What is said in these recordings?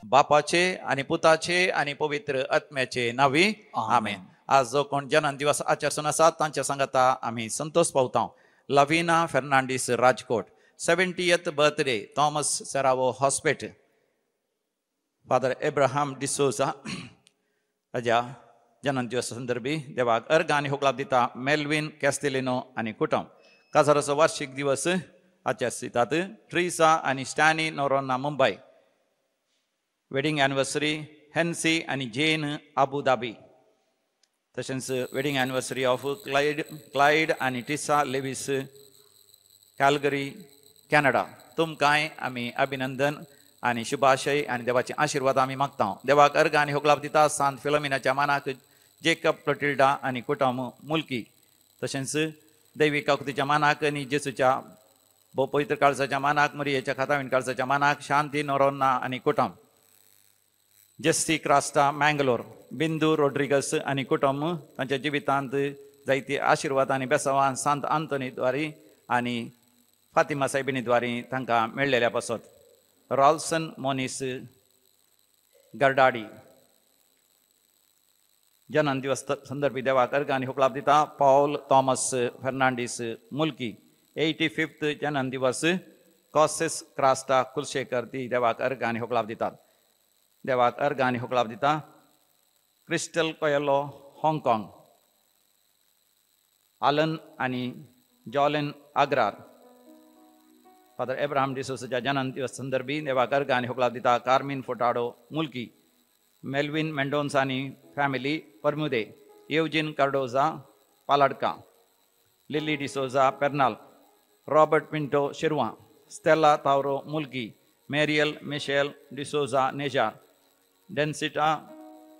बापाचे आनी पुताचे आनी पवित्र आत्म्याचे नावी आमेन। आज जो कोण जन्म दिवस आचरसून आसा तांच्या सांगाता आमी संतोष पावता। Lavina Fernandes Rajkot 70th birthday Thomas Serrao hospital father Abraham D'Souza हाज्या जन्म दिवस संदर्भी देवाक अर्घ आनी होकलाप दिता। मेल्विन कॅस्टेलिनो आनी कुटुंब काजाराचो वार्षिक दिवस आचरितात। ट्रिसा आनी Stany Noronha Mumbai wedding anniversary Hennessy आनी जेन आबू धाबी तशेंच wedding anniversary of Clyde आनी टिसा लेविस कॅलगरी कॅनडा। तुमकांय आमी अभिनंदन आनी शुभाशय आनी देवाचे आशिर्वाद आमी मागता। देवाक अर्घ आनी होकलाप दिता सांत फिलोमिनाच्या मानाक जेकब क्लोटिल्डा आनी कुटुंब मुल्की तशेंच दैवी काकुतीच्या मानाक आनी जेसूच्या पवित्र काळजाच्या मानाक मरियेच्या खातावीन काळजाच्या मानाक शांती नोरोन्ना आनी कुटुंब जेस्सी क्रास्टा मँगलोर बिंदू रोड्रिगस आनी कुटुंब तांच्या जिवितांत जायती आशिर्वाद आनी बेसावान सांत आंतोनी द्वारी आनी फातिमा सायबिणी द्वारी तांकां मेळ्ळेल्या पासत। रॉल्सन मोनीस गरडाडी जन्म दिवस संदर्भी देवाक अर्घ आनी होकलाप दिता। पॉल थॉमस फर्नांडीस मुल्की 85th जन्म दिवस कॉसेस क्रास्टा कुलशेखर ती देवाक अर्घ आनी होकलाप दितात। देवाक अर्घ आनी होकलाप दिता। क्रिस्टल कोयलो हाँगकाँग आलन आनी जॉलन आग्रार फादर एब्राहम डिसोसाच्या जन्म दिवस संदर्भी देवाक अर्घ आनी होकलाप दिता। कार्मीन फोटाडो मुल्की मेल्विन मेंडोन्सा आनी family Permude Eugene Cardoza Paladka Lily D'Souza Pernal Robert Pinto Shirva Stella Tauro Mulki Mariel Michelle D'Souza Nejar Densita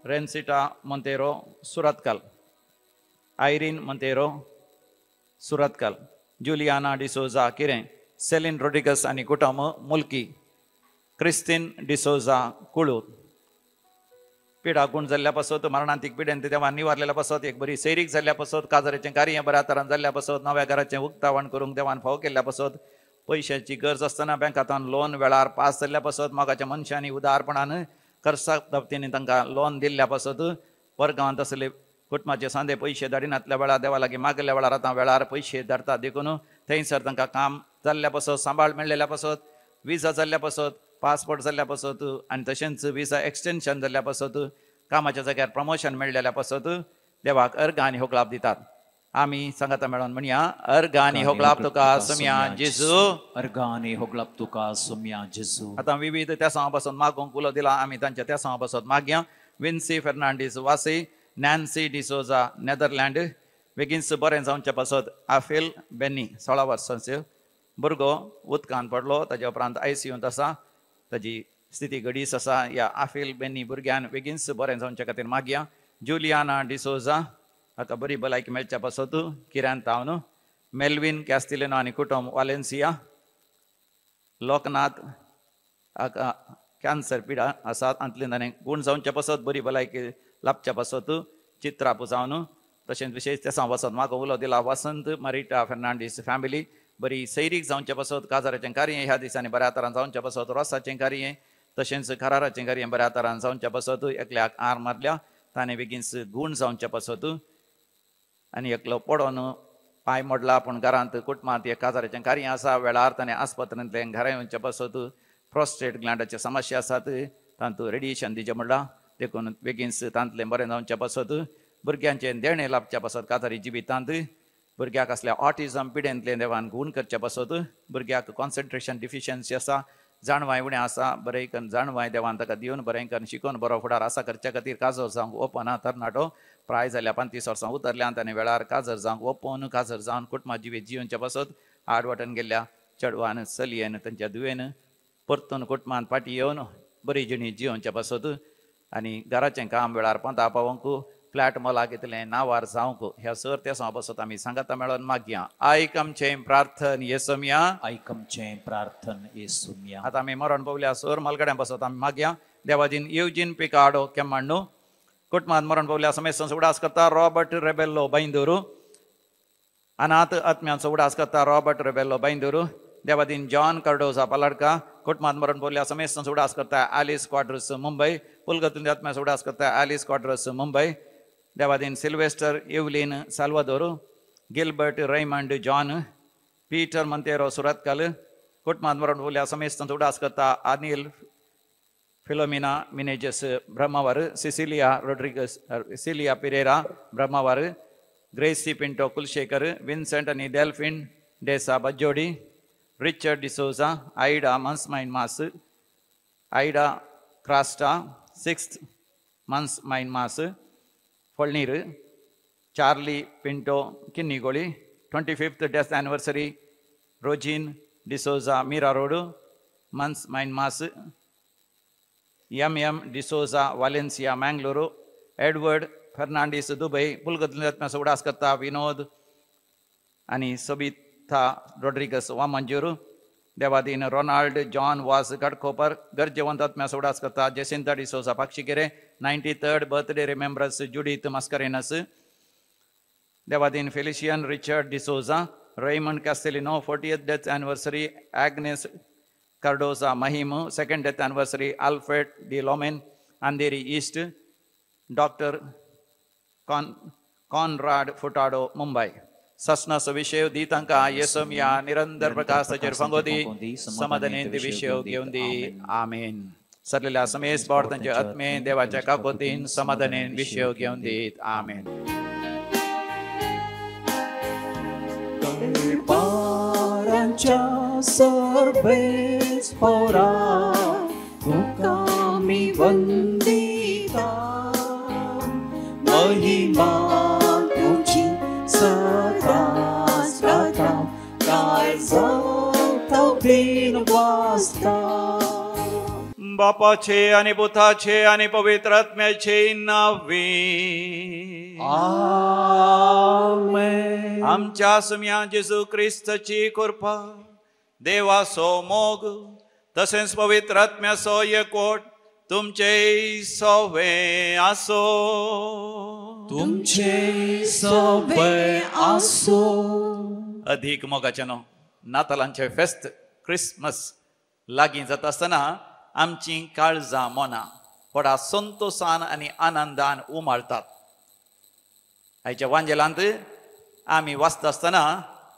Rensita Monteiro Surathkal Irene Monteiro Surathkal Juliana D'Souza Kiren Celine Rodrigues आनी कुटुंब मुल्की क्रिस्तीन डिसोजा कुळूर पिडा गुण जाल्ल्या पासत मरणांतीक पिडेन देवान निवारलेल्या पासत एक बरी सैरीक जाल्ल्या पासत काजाराचें कार्य बऱ्या तरान जाल्ल्या पासत नव्या घराचें उक्तावण करूंक देवान फावो केल्ल्या पासत पयशाची गरज आसतना बँकांतल्यान लोन वेळार पास जाल्ल्या पासत मोगाच्या मनशांनी उदारपणान कर्सा बाबतींनी तांकां लोन दिल्ल्या पासत परगांवांत आसले कुटुंबाचे सांदे पयशे धाडिनातल्या वेळार देवा लागीं मागिल्ल्या वेळार आतां वेळार पयशे धाडटा देखून थंयसर तांकां काम जाल्ल्या पासत सांबाळ मेळ्ळेल्या पासत विजा जाल्ल्या पासत पासपोर्ट जाल्ल्या पासत आनी तशेंच विजा एक्सटेन्शन जाल्ल्या पासत कामाच्या जाग्यार प्रमोशन मेळ्ळेल्या पासत देवाक अर्घ आनी होकलाप दितात। आमी सांगाता मेळोन म्हणया अर्घ आनी होकलाप तुका सुम्या जेजू अर्घ आनी होकलाप तुका सुम्या जेजू। आतां विविध त्या पासून मागूंक उलो दिला आमी तांच्या त्या पासून मागया। Vincy Fernandes Vasai Nancy D'Souza Netherland बेगीनच बरें जावचे पासत आफेल बेन्नी 16 वर्सांचो भुरगो उदकान पडलो ताज्या उपरांत आयसीयूंत आसा ताजी स्थिती गडीस आसा। ह्या आफेल बेन्नी भुरग्यान बेगीनच बरें जावचे खातीर मागया। जुलियाना डिसोजा हाका बरी भलायकी मेळच्या पासत किरान तावन मेल्विन कॅस्टिलिनो आनी कुटुंब वालेन्सिया लोकनाथ हाका कॅन्सर पिडा आसा तातूंतल्यान ताणें गूण जावचे पासत बरी भलायकी लाभच्या पासत चित्रा पुजावन तशेंच विशेश तेसां वसत म्हाका उलो दिला वसंत मरिटा फर्नांडीस फॅमिली बरी सैरीक जावचे पासत काजाराचें कार्य ह्या दिसांनी बऱ्या तरान जावचे पासत रोसाचें कार्य तशेंच कराराचें कार्य बऱ्या तरान जावचे पासत एकल्याक आर मारल्या ताणें बेगीनच गूण जावचे पासत आनी एकलो पडोन पांय मोडला पूण घरांत कुटुंबांत एक काजाराचें कार्य आसा वेळार ताणें आस्पत्रेंतल्यान घरा येवचे पासत प्रोस्टेट ग्लँडाचे समस्या आसात तातूंत रेडिएशन दिचें म्हणलां देखून बेगीनच तांतलें बरें जावचे पासत भुरग्यांचें देणें लाभच्या पासत काजारी जिवितांत भुरग्याक आसल्या ऑटिजम पिडेंतलें देवान गूण करच्या पासत भुरग्याक कॉन्सन्ट्रेशन डिफिशियन्सी आसा जाणवाय उणें आसा बरें करून जाणवाय देवान ताका दिवन बरें करून शिकोवन बरो फुडार आसा करच्या खातीर काजर जावंक ओपन तरणाटो प्राय जाल्या 35 वर्सां उतरल्यान ताणें वेळार काजर जावंक ओपन काजर जावन कुटुंबा जिवीत जिवनच्या पासत आडवाटन गेल्ल्या चेडवान चलयेन तांच्या धुवेन परतून कुटुंबान फाटीं येवन बरी जिणी जिवनच्या पासत आनी घराचें काम वेळार पंता पावोवंक फ्लॅट मोलाक घेतलें नांवार जावंक ह्या सर त्या पासत आमी सांगाता मेळोन मागया। आयक आमचें प्रार्थन येसुम्या आयक आमचें प्रार्थन येसुम्या। आतां आमी मरण पावल्या सर मालगड्यां पासत आमी मागया। देवाजीन येवजीन पिकाडो केमांडू कुटुंबात मरण पावल्या समेस्तांचो उडास करता रॉबर्ट रेबेल्लो बैंदूरू. अनाथ आत्म्यांचो उडास करता रॉबर्ट रेबेल्लो बैंदूरू. देवादीन जॉन कार्डोजा पालाडका. कुटुंबात मरण पावल्या समेस्तांचो उडास करता आलिस क्वाड्रस मुंबय. पुलगतुंदी आत्म्यांचो उडास करता आलिस Quadros Mumbai. Devadin Sylvester Evelyn Salvador, Gilbert Raymond John, Peter Monteiro Surathkal. कुटुंबात मरण पावल्या समेस्तांचो उडास करता Anil Philomena Menezes Brahmavar, Cecilia Rodrigues, Cecilia Pereira Brahmavar, Gracy Pinto Kulashekar, Vincent आनी Delphine D'Sa Bajjodi, Richard D'Souza, Ida मन्समाइन mass, Ida Crasta sixth मन्समाइन mass Falnir, Charlie Pinto Kinnigoli. 25th death anniversary Rosine D'Souza Mira road, मन्समाइन mass, M M D'Souza Valencia Mangalore, Edward Fernandes Dubai. पुलगतुंदी उडास करता विनोद आनी Sabita Rodrigues Vamanjoor. Devadin Ronald John वास घाटकोपर. गरजेवंत आत्म्याचो उडास करता Jacinta D'Souza Pakshikere. 93rd birthday remembrance Judith Mascarenhas. Devadin Felician Richard D'Souza, Raymond Castelino. 40th death anniversary Agnes Cardoza Mahim. 2nd death anniversary Alfred D Lomen Andheri east, doctor Conrad Furtado Mumbai. ससनाचो विशय दी तांकां येसोमया निरंतर प्रकाश ताचेर फांगोदी, समाधानेन ती विशय घेवन दी. आमेन. सरलेल्या समेस बोड तांचे आत्मे देवाच्या काकोतीन समाधानेन विशय घेवन दीत. आमेन. पारांच्या सर्वेस पोरा तुका मी वंदिता, महिमा तुझी सदाच गाता, काळजांत बीन वाजता. बापाचे आनी पुताचे आनी पवित्र आत्म्याचे नांवे आमेन. आमच्या सुम्या जेजू क्रिस्ताची कृपा, देवाचो मोग तसेंच पवित्र आत्म्याचो एकवट तुमचे सवे आसो. तुमचे सवे आसो. अधिक मोगाचें न्हू नातालांचें फेस्त क्रिसमस लागीं जाता आसतना आमचीं काळजां मनां व्हडा संतोसान आनी आनंदान उमाळतात. आयच्या वांजेलांत आमी वाचता आसतना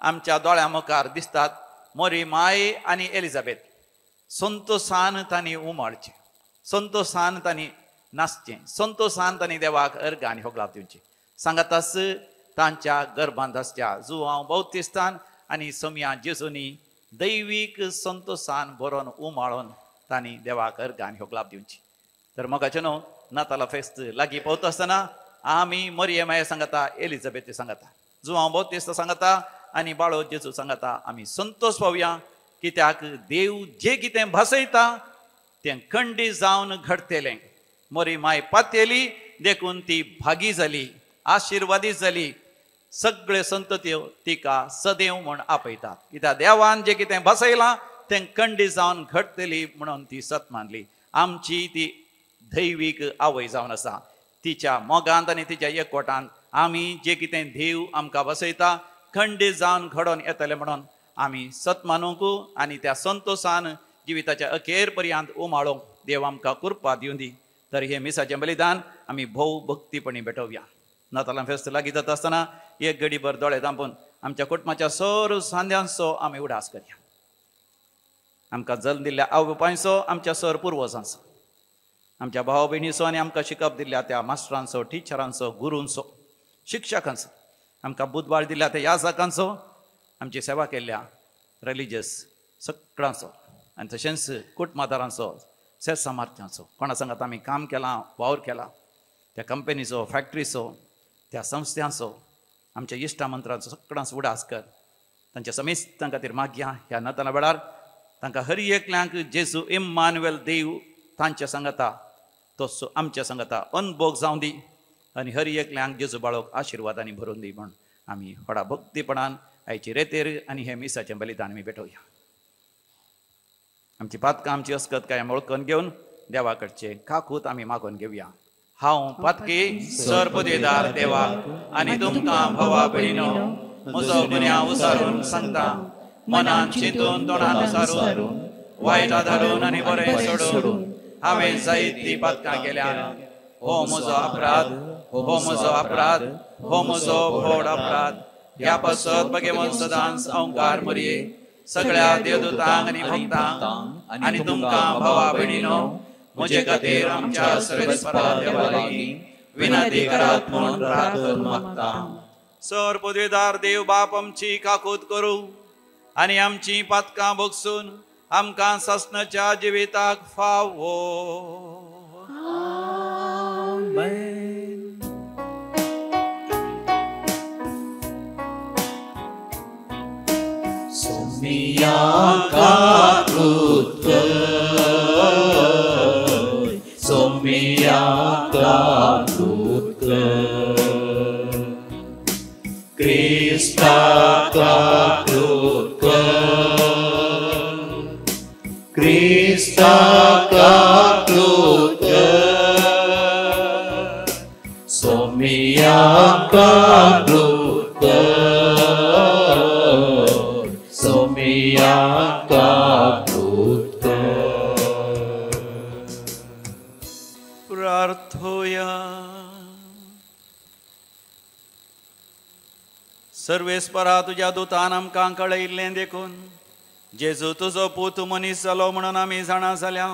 आमच्या दोळ्यां मुखार दिसतात मोरी माय आनी एलिझाबेथ. संतोसान तांणी उमाळचें, संतोसान तांणी नाचचें, संतोसान तांणी देवाक अर्घ आनी होगलाप दिवचें. सांगातास तांच्या गर्भांत आसच्या जुवांव बौतिस्तान आनी सोमया जेजूनी दैवीक संतोसान भरोन उमाळून तांणी देवाक अर्घ आनी होगलाप दिवची. तर मोगाचें न्हू नाताला फेस्त लागीं पावता आसतना आमी मोरये माये सांगता, एलिझाबेथ सांगता, जुवांव बौतिस्त सांगता आनी बाळो जेजू सांगता, आमी संतोष पावया कित्याक देव जे कितें भासयता तें खंडी जावन घडतेलें. मोरी माय पातेली देखून ती भागी जाली, आशिर्वादी जाली. सगळे संतत्यो तिका सदैव म्हूण आपयतात कित्याक देवान जें कितें भासयलां तें खंडी जावन घडटली म्हणून ती सत मानली. आमची ती दैवीक आवय जावन आसा. तिच्या मोगांत आनी तिच्या एकवटांत आमी जें कितें देव आमकां बसयता खंडी जावन घडोवन येतलें म्हणून आमी सत मानूंक आनी त्या संतोसान जिविताच्या अखेर पर्यंत उमाळोंक देव आमकां कृपा दिवं दी. तर हें मिसाचें बलिदान आमी भोव भक्तीपणी भेटोवया. नातालां फेस्त लागीं जाता आसतना एक घडीभर दोळे धांपून आमच्या कुटुंबाच्या सर सांद्यांचो आमी उडास करया. आमकां जल्म दिल्ल्या आवय बापायचो, आमच्या सर पुर्वजांचो, आमच्या भाव भयणीचो आनी आमकां शिकप दिल्ल्या त्या मास्टरांचो, टिचरांचो, गुरूंचो, शिक्षकांचो, आमकां बुधवार दिल्ल्या त्या याजकांचो, आमची सेवा केल्ल्या रिलिजियस सगळ्यांचो आनी तशेंच कुटुंबादारांचो, सेसामार्थ्यांचो, कोणा सांगात आमी काम केलां, वावर केला त्या कंपनीचो, फॅक्ट्रीचो, त्या संस्थांचो, आमच्या इश्टा मंत्रांचो सगळ्यांचो उडास कर. तांच्या समेस्तां खातीर मागया ह्या नातालां वेळार तांकां हर एकल्यांक जेजू इम्मानुएल देव तांच्या सांगाता, तो आमच्या सांगाता अनभोग जावं दी आनी हर एकल्यांक जेजू बाळोक आशिर्वादांनी भरून दी म्हूण आमी व्हडा भक्तीपणान आयची रेतेर आनी हें मिसाचें बलिदान आमी भेटोवया. आमची पातकां, आमची अस्कत काय वळखून घेवन देवा कडचें काकूत आमी मागून घेवया. हांव पातकी सर पदवीदार देवाक आनी तुमकां भावा भयणीनो म्हजो गुन्यांव उसारून सांगता. मनान चिंतून तोंडान उसारून वायट धाडून आनी बरें सोडून हांवें जायतीं पातकां केल्यान. हो म्हजो अपराध, हो म्हजो अपराध, हो म्हजो व्हड अपराध. ह्या पासत भगवंत सदांच अंकार मरये सगळ्या देवदूतांक आनी भक्तांक आनी तुमकां भावा भयणीनो म्हजे खातीर आमच्या सर्वेस्परा देवा लागीं विनंती करात म्हूण प्रार्थना मागता. सर पदवीदार देव बाप आमची काकूत करूं आनी आमची पातकां भोगसून आमकां सासणाच्या जिविताक फावो. सोमिया काकूत कर, सोमिया काकूत कर, क्रिस्ता काकूत कर, क्रिस्ता काकूत कर, सोमिया काकूत कर, सोमिया काकूत कर. प्रार्थोया. सर्वेस्परा तुज्या दुतान आमकां कळयिल्लें देखून जेजू तुजो पूत मनीस जालो म्हणून आमी जाणा जाल्या.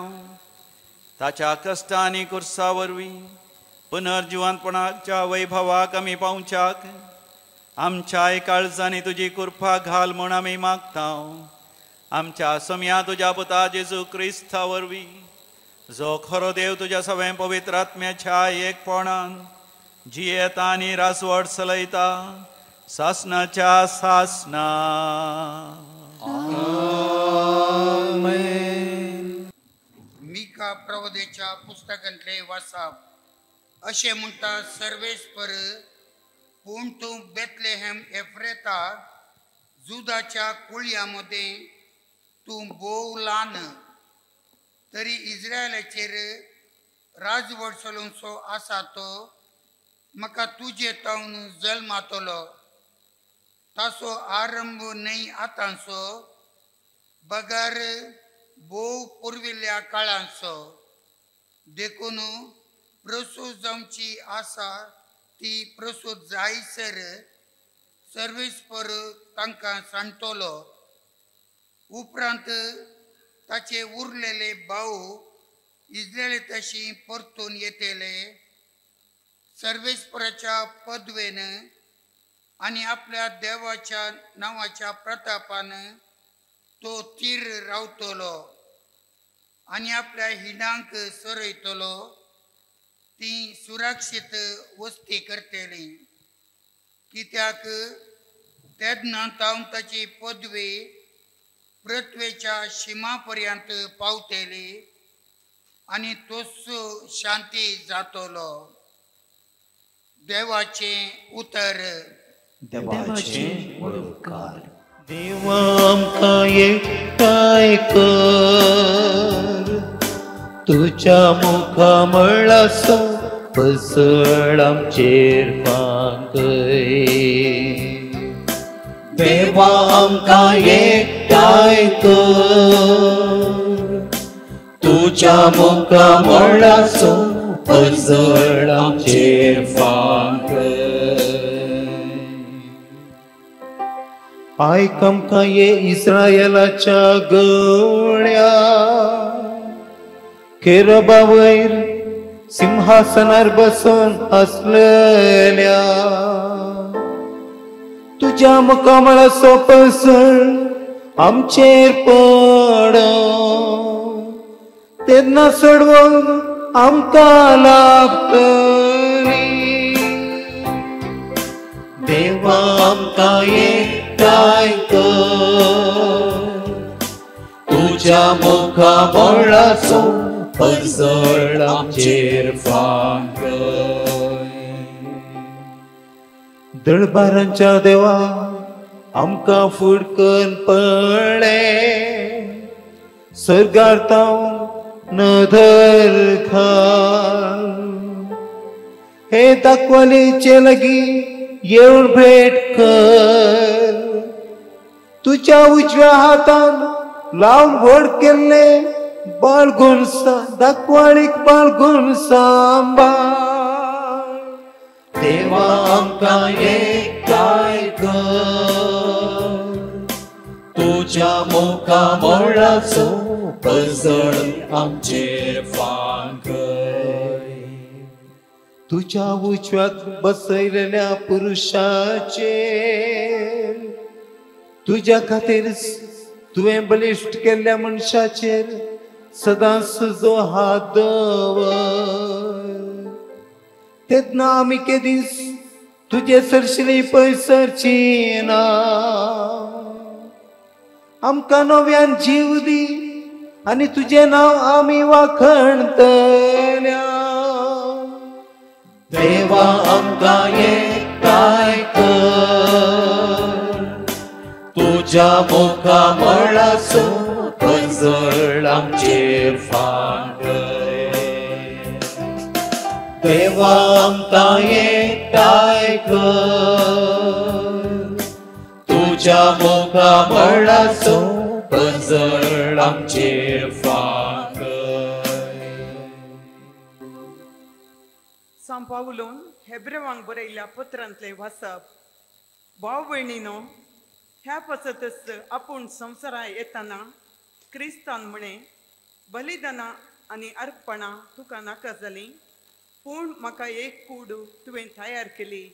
ताच्या कश्टां आनी कुर्सा वरवीं पुनर्जिवंतपणाच्या वैभवाक आमी पावच्याक आमच्याय काळजांनी तुजी कृपा घाल म्हूण आमी मागता. आमच्या सम्या तुज्या पुता जेजू क्रिस्ता वरवीं जो खरो देव तुज्या सवें पवित्र आत्म्याच्या एकपणान जियेता आनी रासवट चलयता सासनाच्या सासना. आमेन. मीका प्रवदेच्या पुस्तकांतले वासाप. अशें म्हणटा सर्वेस्पर, पूण तूं बेथलेहेम एफ्रेता जुदाच्या कुळया मदें तूं भोव ल्हान, तरी इस्रायलाचेर राजवट चलोवचो आसा तो म्हाका तुजे तावन जल्मातलो. ताचो आरंभ न्हय आतांचो, बगर भोव पुर्विल्ल्या काळांचो. देखून प्रसूत जावची आसा ती प्रसूत जायसर सर्वेस्पर तांकां सांगतलो. उपरांत ताचे उरलेले भाव इस्रायली तशी परतून येतले. सर्वेस्पराच्या पदवेन आनी आपल्या देवाच्या नांवाच्या प्रतापान तो थीर रावतलो आनी आपल्या हिणांक सरयतलो. ती सुरक्षीत वस्ती करतली, कित्याक तेन्ना तावन ताची पदवी पृथ्वेच्या शिमा पर्यंत पावतली आनी तोच शांती जातलो. देवाचें उतर. देवाचे उपकार. देवा आमकां एकठांय कर, तुज्या मुखामळाचो पसळ आमचेर फांकय. देवा आमकां एकठांय कर, तुज्या मुखामळाचो पसळ आमचेर फांकय. आयक आमकां ये इस्रायलाच्या गळ्या, केरबा वयर सिंहासनार बसून आसलेल्या, तुज्या मुखामळाचो पसळ आमचेर पड, तेन्ना सोडवून आमकां लाभतली. देवा आमकां एकठांय कर, तुज्या मुखामळाचो पसळ आमचेर फांकय. दळबारांच्या देवा आमकां फुडकन पळय, सर्गार तावन नदर घाल, हे दाखवलेचे लागीं येवन भेट कर. तुज्या उजव्या हातान लावन व्हड केल्ले बाळगून दाखवाळीक बाळगून सांबाळ. देवा आमकां एकठांय कर, तुज्या मुखा मळाचो पजळ आमचेर फांकय. तुज्या उजव्याक बसयलेल्या पुरुशाचेर तुज्या खातीर तुवें बलिश्ट केल्ल्या मनशाचेर सदांच तुजो हात दवर. तेन्ना आमी केदीस तुजे सरशिली पयसरची ना. आमकां नव्यान जीव दी आनी तुजें नांव आमी वाखणतल्या. देवा आमकां एकठांय कर, तुज्या मुखा मळाचो पजळ आमचेर फांकय. देवा आमकां एकठांय कर, तुज्या मुखा मळाचो पजळ आमचेर फांकय. सांत पावलून हेब्रेवांक बरयल्ल्या पत्रांतलें वाचप. भाव भयणीनो, ह्या पासतच आपूण संवसारा येताना क्रिस्तान म्हणे, बलिदानां आनी अर्पणां तुका नाका जालीं, पूण म्हाका एक कूड तुवें तयार केली.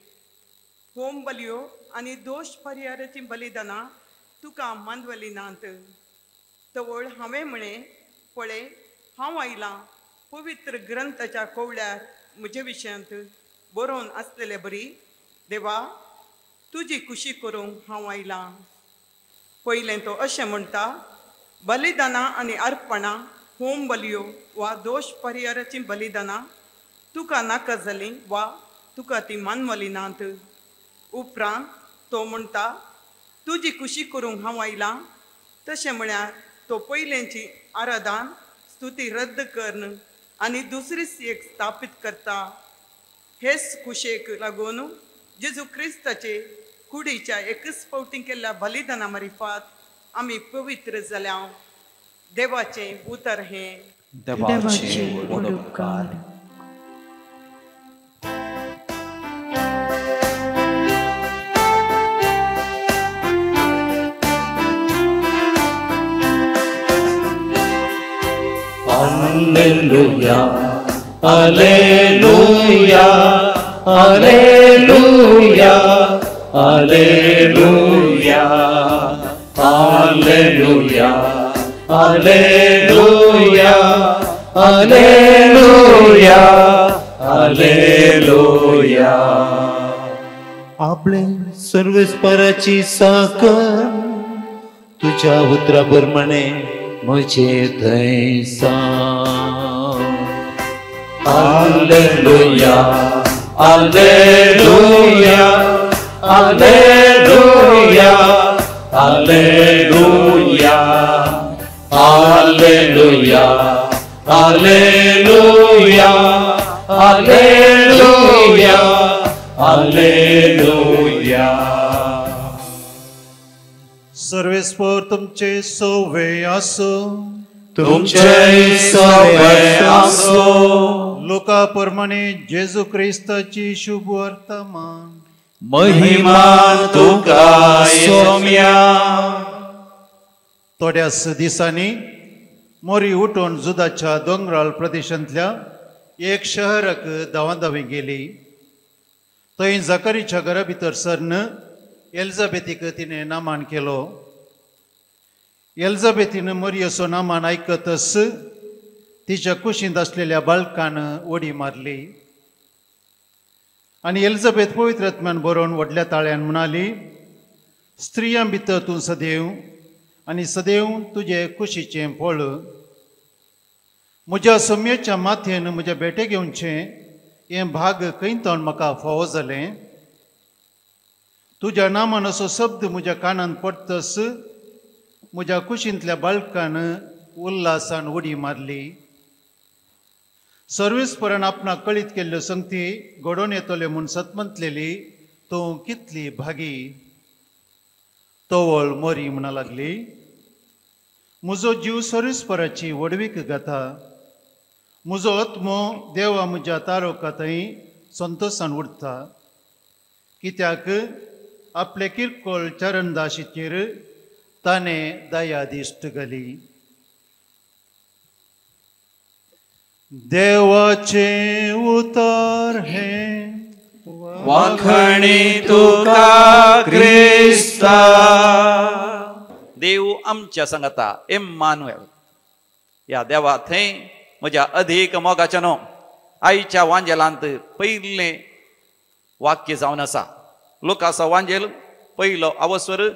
होम बलयो आनी दोश परिहाराचीं बलिदानां तुका मानवली नात. तवळ हांवें म्हळें, पळय हांव आयलां, पवित्र ग्रंथाच्या कोवळ्यार म्हजे विशयांत बरोवन आसलेले बरी देवा तुजी खुशी करूंक हांव आयलां. पयलें तो अशें म्हणटा, बलिदानां आनी अर्पणां, होम बलयो वा दोश परिहाराचीं बलिदानां तुका नाका जालीं वा तुका ती मानवली नात. उपरांत तो म्हणटा, तुजी खुशी करूंक हांव आयलां. तशें म्हळ्यार तो पयल्यांची आराधन स्तुती रद्द करून आनी दुसरीच एक स्थापीत करता. हेच खुशेक लागून जेजू क्रिस्ताचे कुडीच्या एकच फावटी केल्ल्या बलिदाना मारिफात आमी पवित्र जाल्या. देवाचें उतर हें. देवाचे व्हड उपकार. Alleluia, Alleluia, Alleluia, Alleluia, Alleluia, Alleluia, Alleluia, Alleluia. आपले सर्वेस्पराची साखर तुझ्या उतरा प्रमाणे म्हजे थंय सांग. Alleluia, Alleluia, Alleluia, Alleluia, Alleluia, Alleluia, Alleluia, Alleluia. सर्वेस्पर तुमचे सोवे आसो. तुमचे सोवे आसो. लोका प्रमाणे जेजू क्रिस्ताची शुभ वर्तमान. महिमा तुका सोम्या. थोड्याच दिसांनी मोरी उठून जुदाच्या दोंगराळ प्रदेशांतल्या एक शहराक धांवाधावी गेली. थंय जाकारीच्या घरा भितर सरन एलिझाबेथीक तिणें नामान केलो. एलिझाबेथीन मोरयेचो नामान आयकतच तिच्या कुशींत आसलेल्या बाळकान उडी मारली आनी एलिझाबेथ पवित्र आत्म्यान बरोवन व्हडल्या ताळ्यान म्हणाली, स्त्रियां भितर तूं सदैव आनी सदैव तुजे कुशीचें फळ. म्हज्या सोम्याच्या माथेन म्हज्या बेटे घेवचें हें भाग खंय तोंड म्हाका फावो जालें. तुज्या नामान असो शब्द म्हज्या कानांत पडतस म्हज्या कुशींतल्या बाळकान उल्हासान उडी मारली. सर्वेस्परान आपणाक कळीत केल्ल्यो संगती घडोवन येतल्यो म्हूण सतमंतलेली तूं कितली भागी. तवळ मोरी म्हणा लागली, म्हजो जीव सर्वेस्पराची व्हडवीक गाता, म्हजो आत्मो देवा म्हज्या तारोका थंय संतोशान उरता, कित्याक आपले किरकोळ चरणदाशीचेर ताणें दया दिश्ट घाली. देवाचें उतर हें. वाखणी तुका क्रिस्ता. देव आमच्या संगता इम्मानुएल. ह्या देवा थंय म्हज्या अधीक मोगाच्या न्हू आयच्या वांजेलांत पयलें वाक्य जावन आसा. लुकासा वांजेल पयलो अवसर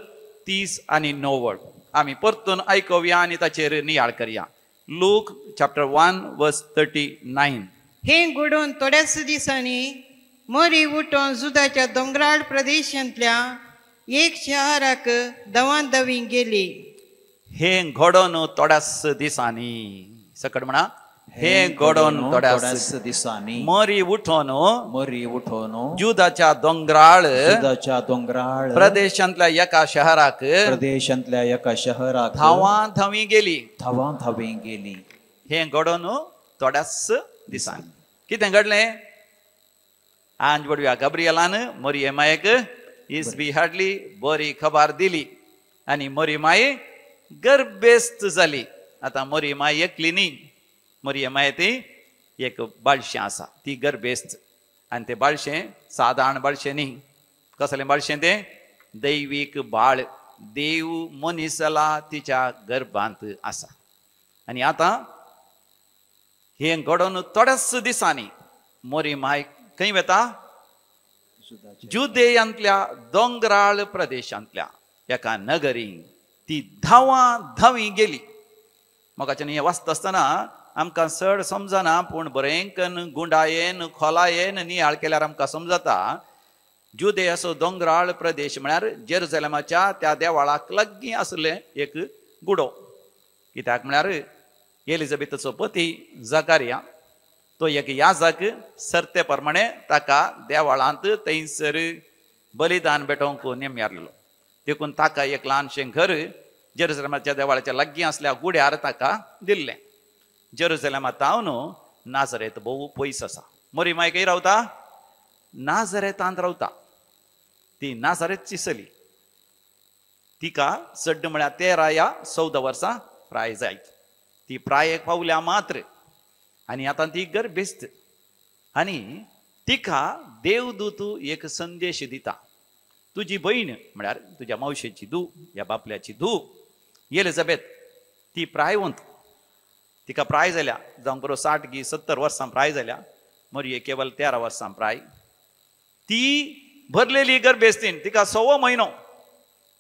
39. आमी परतून आयकुया आनी ताचेर नियाळ करया. लूक चॅप्टर 1 वर्स 39. हे घडून थोड्याच दिसांनी मरी उठोन जुदाच्या दोंगराळ प्रदेशांतल्या एक शहराक दवान दवी गेली. हे घडोवन थोड्याच दिसांनी, सकट म्हणा, हे घडोवन थोड्याच दिसांनी मरी उठोन, मरी उठोन जुदाच्या दोंगराळ, जुदाच्या दोंगराळ प्रदेशांतल्या एका शहराक, प्रदेशांतल्या एका शहराक धांवा धांवी गेली, धांवा धांवी गेली. हे घडोवन थोड्याच दिसांनी कितें घडलें? आंज बडव्या गब्रियलान मरिये मायेक इसबी हाडली, बरी खबर दिली आनी मरी माय गर्भेस्त जाली. आतां मरी माय एकली न्ही, मरिये माय ती एक बाळशें आसा, ती गर्भेस्त. आनी तें बाळशें सादारण बाळशें न्ही. कसलें बाळशें तें? दैवीक बाळ, देव मनीस जाला तिच्या गर्भांत आसा. आनी आतां हें घडोवन थोड्याच दिसांनी मरी माय खंय वता? जुदेयांतल्या दोंगराळ प्रदेशांतल्या एका नगरी ती धांवा धांवी गेली. मोगाच्यान हें वाचता आसतना आमकां चड समजना, पूण बरेंकन गुंडायेन खोलायेन नियाळ केल्यार आमकां समजता. जुदे असो दोंगराळ प्रदेश म्हळ्यार जेरुजलेमाच्या त्या देवाळाक लागीं आसलें एक गुडो. कित्याक म्हळ्यार एलिझाबेथाचो पती जकारिया तो एक याजक, सरते प्रमाणे ताका देवाळांत थंयसर बलिदान भेटोवंक नेम आसलो. देखून ताका एक ल्हानशें घर जेरुजलेमाच्या देवाळाच्या लागीं आसल्या गुड्यार ताका दिल्लें. जेरुजलेमा तावन नाजरेत भोव पयस आसा. मरी माय खंय रावता? नाजरेतांत रावता. ती नाजरेतची चली. तिका चड म्हळ्यार 13 या 14 वर्सां प्राय जायत. ती प्रायेक पावल्या मात्र आनी आतां ती गर्भेस्त. आनी तिका देवदूत एक संदेश दिता, तुजी भयण म्हळ्यार तुज्या मावशेची धूव या बापल्याची धूव एलिझाबेथ ती प्रायवंत, तिका प्राय जाल्या जावंक बरो 60 गी 70 वर्सां प्राय जाल्या. मरिये केवल 13 वर्सां प्राय. ती भरलेली गर्भेस्तीन, तिका 6 म्हयनो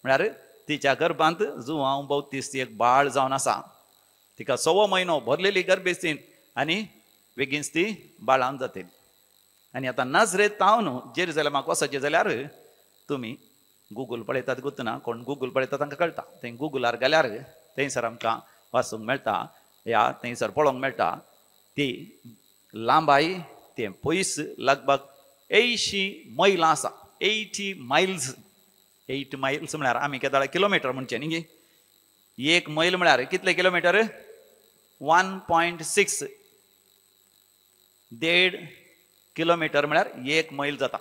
म्हळ्यार तिच्या गर्भांत जुवांव बौतीस एक बाळ जावन आसा. तिका 6 म्हयनो भरलेली गर्भेस्तीन आनी बेगीनच ती बाळान जातली. आनी आतां नाजरेत तावन जेरुजलेमाक वचचें जाल्यार तुमी गुगल पळयतात गुतना, कोण गुगल पळयतात तांकां कळटा. थंय गुगलार गेल्यार थंयसर आमकां वाचूंक मेळटा या थंयसर पळोवंक मेळटा. ती लांबाय तें पयस लगभग 80 मैलां आसा. 80 मायल्स. 8 मायल्स म्हळ्यार आमी केदाळ किलोमिटर म्हणचें न्ही. 1 मैल म्हळ्यार कितले किलोमिटर? 1.6 1.5 किलोमिटर म्हळ्यार 1 मैल जाता.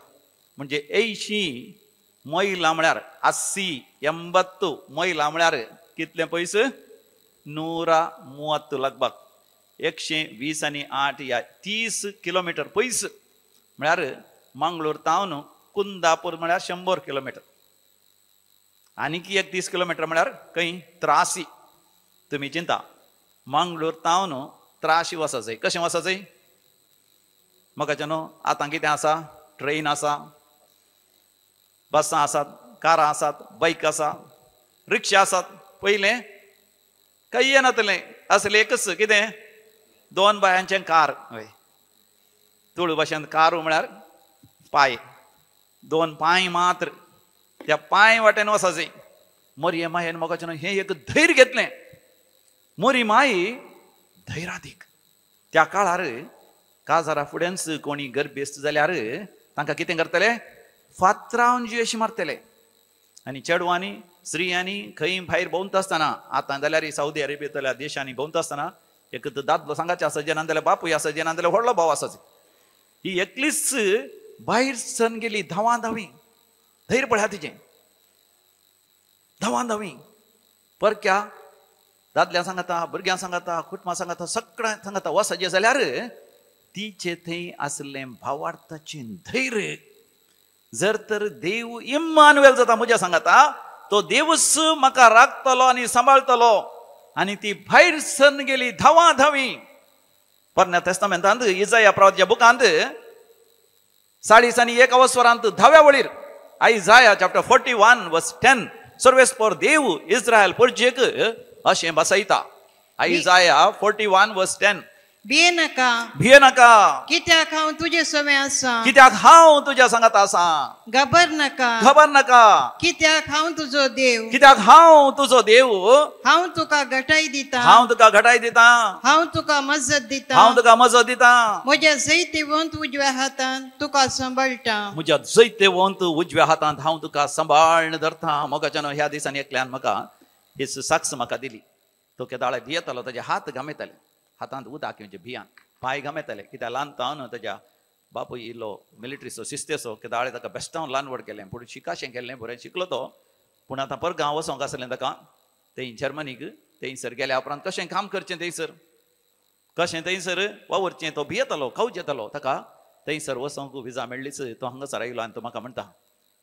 म्हणजे 80 मैलां म्हळ्यार 80 80 मैलां म्हळ्यार कितले पयस? 130 लगभग 120 आनी 8 या 30 किलोमिटर पयस. म्हळ्यार मंगळूर तावन कुंदापूर म्हळ्यार 100 किलोमिटर. आनीक एक 30 किलोमिटर म्हळ्यार खंय? 83. तुमी चिंता, मंगळूर तावन 83 वचचें. कशें वचचें? मोगाच्या न्हू आतां कितें आसा? ट्रेन आसा, बसां आसात, कारां आसात, बायक आसा, रिक्षा आसात. पयलें कांय नातलें, आसलें एकच कितें? 2 बायांचें कार. हय, तुळू भाशेन कारू म्हळ्यार पांय, 2 पांय मात्र. त्या पांय वाटेन वचचें. मरिये मायेन मोगाचें न्हू हें एक धैर्य घेतलें. मोरी माई धैर्यादीक. त्या काळार काजारा फुडेंच कोणी गर्भेस्त जाल्यार तांकां कितें करतले? फातरावन जिवेशी मारतले. आनी चेडवांनी स्त्रियांनी खंय भायर भोंवता आसतना, आतां जाल्यार सावदी अरेबियेंतल्या देशांनी भोंवता आसतना एक दादलो सांगाचे आसा, जेना जाल्यार बापूय आसा, जेना जाल्यार व्हडलो भाव आसा, ही एकलीच भायर सरून गेली धांवा धांवी. धैर्य पळया तिचें, धांवा धांवी परक्या दादल्या सांगाता, भुरग्यां सांगाता, कुटुंबा सांगाता, सगळ्यां सांगाता वचचें जाल्यार तिचे थंय आसलें भावार्थाचें धैर्य. जर तर देव इम्मानुएल जाता म्हज्या सांगाता, तो देवूच म्हाका राखतलो आनी सांबाळतलो. आनी ती भायर सरून गेली धांवा धांवी. पोरण्या तेस्तामेंतांत इजाया प्रवाच्या बुकांत 40 1 वरांत धाव्या वळीर आयजाया चॅप्टर 41 वर्स 10 सर्वेस्पर देव इस्रायल पुर्जेक अशें बसयता. आयजाया 41 वर्स 10. भिये नाका, भिये नाका, कित्याक हांव तुजे सवें आसा, कित्याक हांव तुज्या सांगात आसा. घाबर नाका, घाबर नाका, कित्याक हांव तुजो देव, कित्याक हांव तुजो देव. हांव तुका घटाय दिता, हांव तुका घटाय दिता, हांव तुका मजत दिता, हांव तुका मजत दिता. म्हज्या जैतिवंत उजव्या हातान तुका सांबाळटा, म्हज्या जैतिवंत उजव्या हातांत हांव तुका सांबाळून धरता. मोगाच्यान ह्या दिसांनी एकल्यान म्हाका ही साक्ष म्हाका दिली. तो केदाळे भियेतालो, ताजे हात घामेताले, हातांत उदक येवचें भियान, पांय घामेताले, कित्याक ल्हान तावन ताज्या बापूय इल्लो मिलिटरीचो शिस्तेचो, केदाळे ताका बेस्टावन ल्हान व्हड केलें, पूण शिकाशें केल्लें, बरें शिकलो तो. पूण आतां परगांव वचोंक आसलें ताका, थंय जर्मनीक, थंयसर गेल्या उपरांत कशें काम करचें, थंयसर कशें थंयसर वावुरचें, तो भियेतालो, खावच येतालो. ताका थंयसर वचोंक विजा मेळ्ळीच. तो हांगासर आयलो आनी तो म्हाका म्हणटा,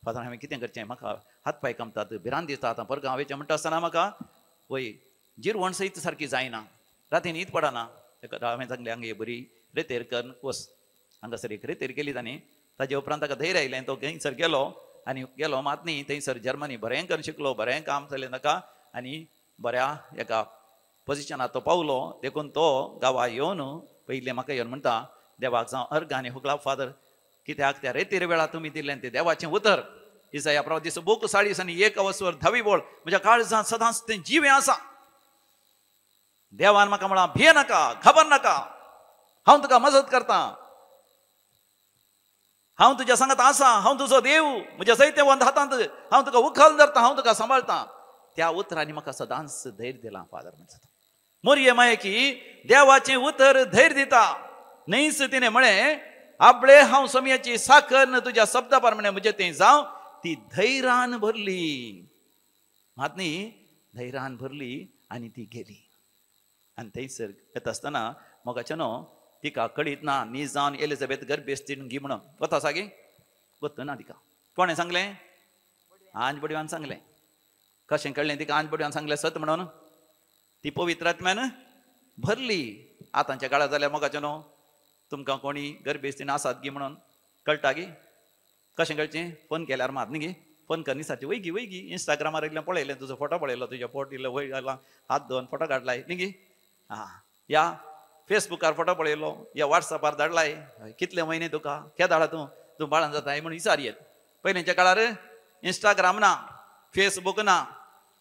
फादर हांवें कितें करचें, म्हाका हात पांय कामतात, भिरांत दिसता, आतां परगांव वयचें म्हणटा आसतना म्हाका वय जिरवण सयत सारकी जायना, राती न्हीद पडना. ताका हांवें सांगलें, हांगा बरी रेतेर करून वच. हांगासर एक रेतेर केली ताणें. ताजे उपरांत ताका धैर्य आयलें, तो थंयसर गेलो आनी गेलो मात न्ही, थंयसर जर्मनी बरें करून शिकलो, बरें काम चलें ताका आनी बऱ्या एका पोजिशनार तो पावलो. देखून तो गांवा येवन पयलें म्हाका येवन म्हणटा, देवाक जावं अर्घ आनी हुकला फादर, कित्याक त्या रेतेर वेळार तुमी दिल्लें तें देवाचें उतर. इजाया प्रवादीचो बूक 40 1 धावी वळ म्हज्या काळजांत सदांच तें जिवें आसा. देवान म्हाका म्हळां, भिये नाका, घाबर नाका, हांव तुका मजत करता, हांव तुज्या सांगात आसा, हांव तुजो देव, म्हज्या सैत्यवंत हातांत हांव तुका उखल धरता, हांव तुका सांबाळटा. त्या उतरांनी म्हाका सदांच धैर्य दिलां फादर. म्हणटा मोरये मायकी देवाचें उतर धैर्य दिता. न्हयच तिणें म्हळें, आपले हांव सोमयाची साकर तुज्या शब्दा प्रमाणे म्हजें तें जावं. ती धैर्यान भरली, मात न्ही, धैर्यान भरली आनी ती गेली. आनी थंयसर येता आसतना मोगाचें न्हू तिका कळीत ना, न्ही जावन एलिझाबेथ गर्भेस्तीन गी म्हणून वता सागी वत ना तिका. कोणें सांगलें? आंज बडवान सांगलें. कशें कळ्ळें तिका आंज बडवान सांगलें सत म्हणून? ती पवित्र आत्म्यान भरली. आतांच्या काळार जाल्यार मोगाचें न्हू तुमकां कोणी गर्भेस्तीन आसात गी म्हणून कळटा गी? कशें कळचें? फोन केल्यार मात न्ही गी, फोन कर निसाची वयगी वयगी इंस्टाग्रामार इल्लें पळयलें, तुजो फोटो पळयलो, तुज्या पोट इल्लो वयर घाला, हात धुवन फोटो काडलाय न्ही गी, आं या फेसबुकार फोटो पळयलो, या वॉट्सॅपार धाडलाय, कितले म्हयने तुका केदाळा तूं तूं बाळान जाताय म्हूण विचार येत. पयलींच्या काळार इंस्टाग्राम ना, फेसबूक ना,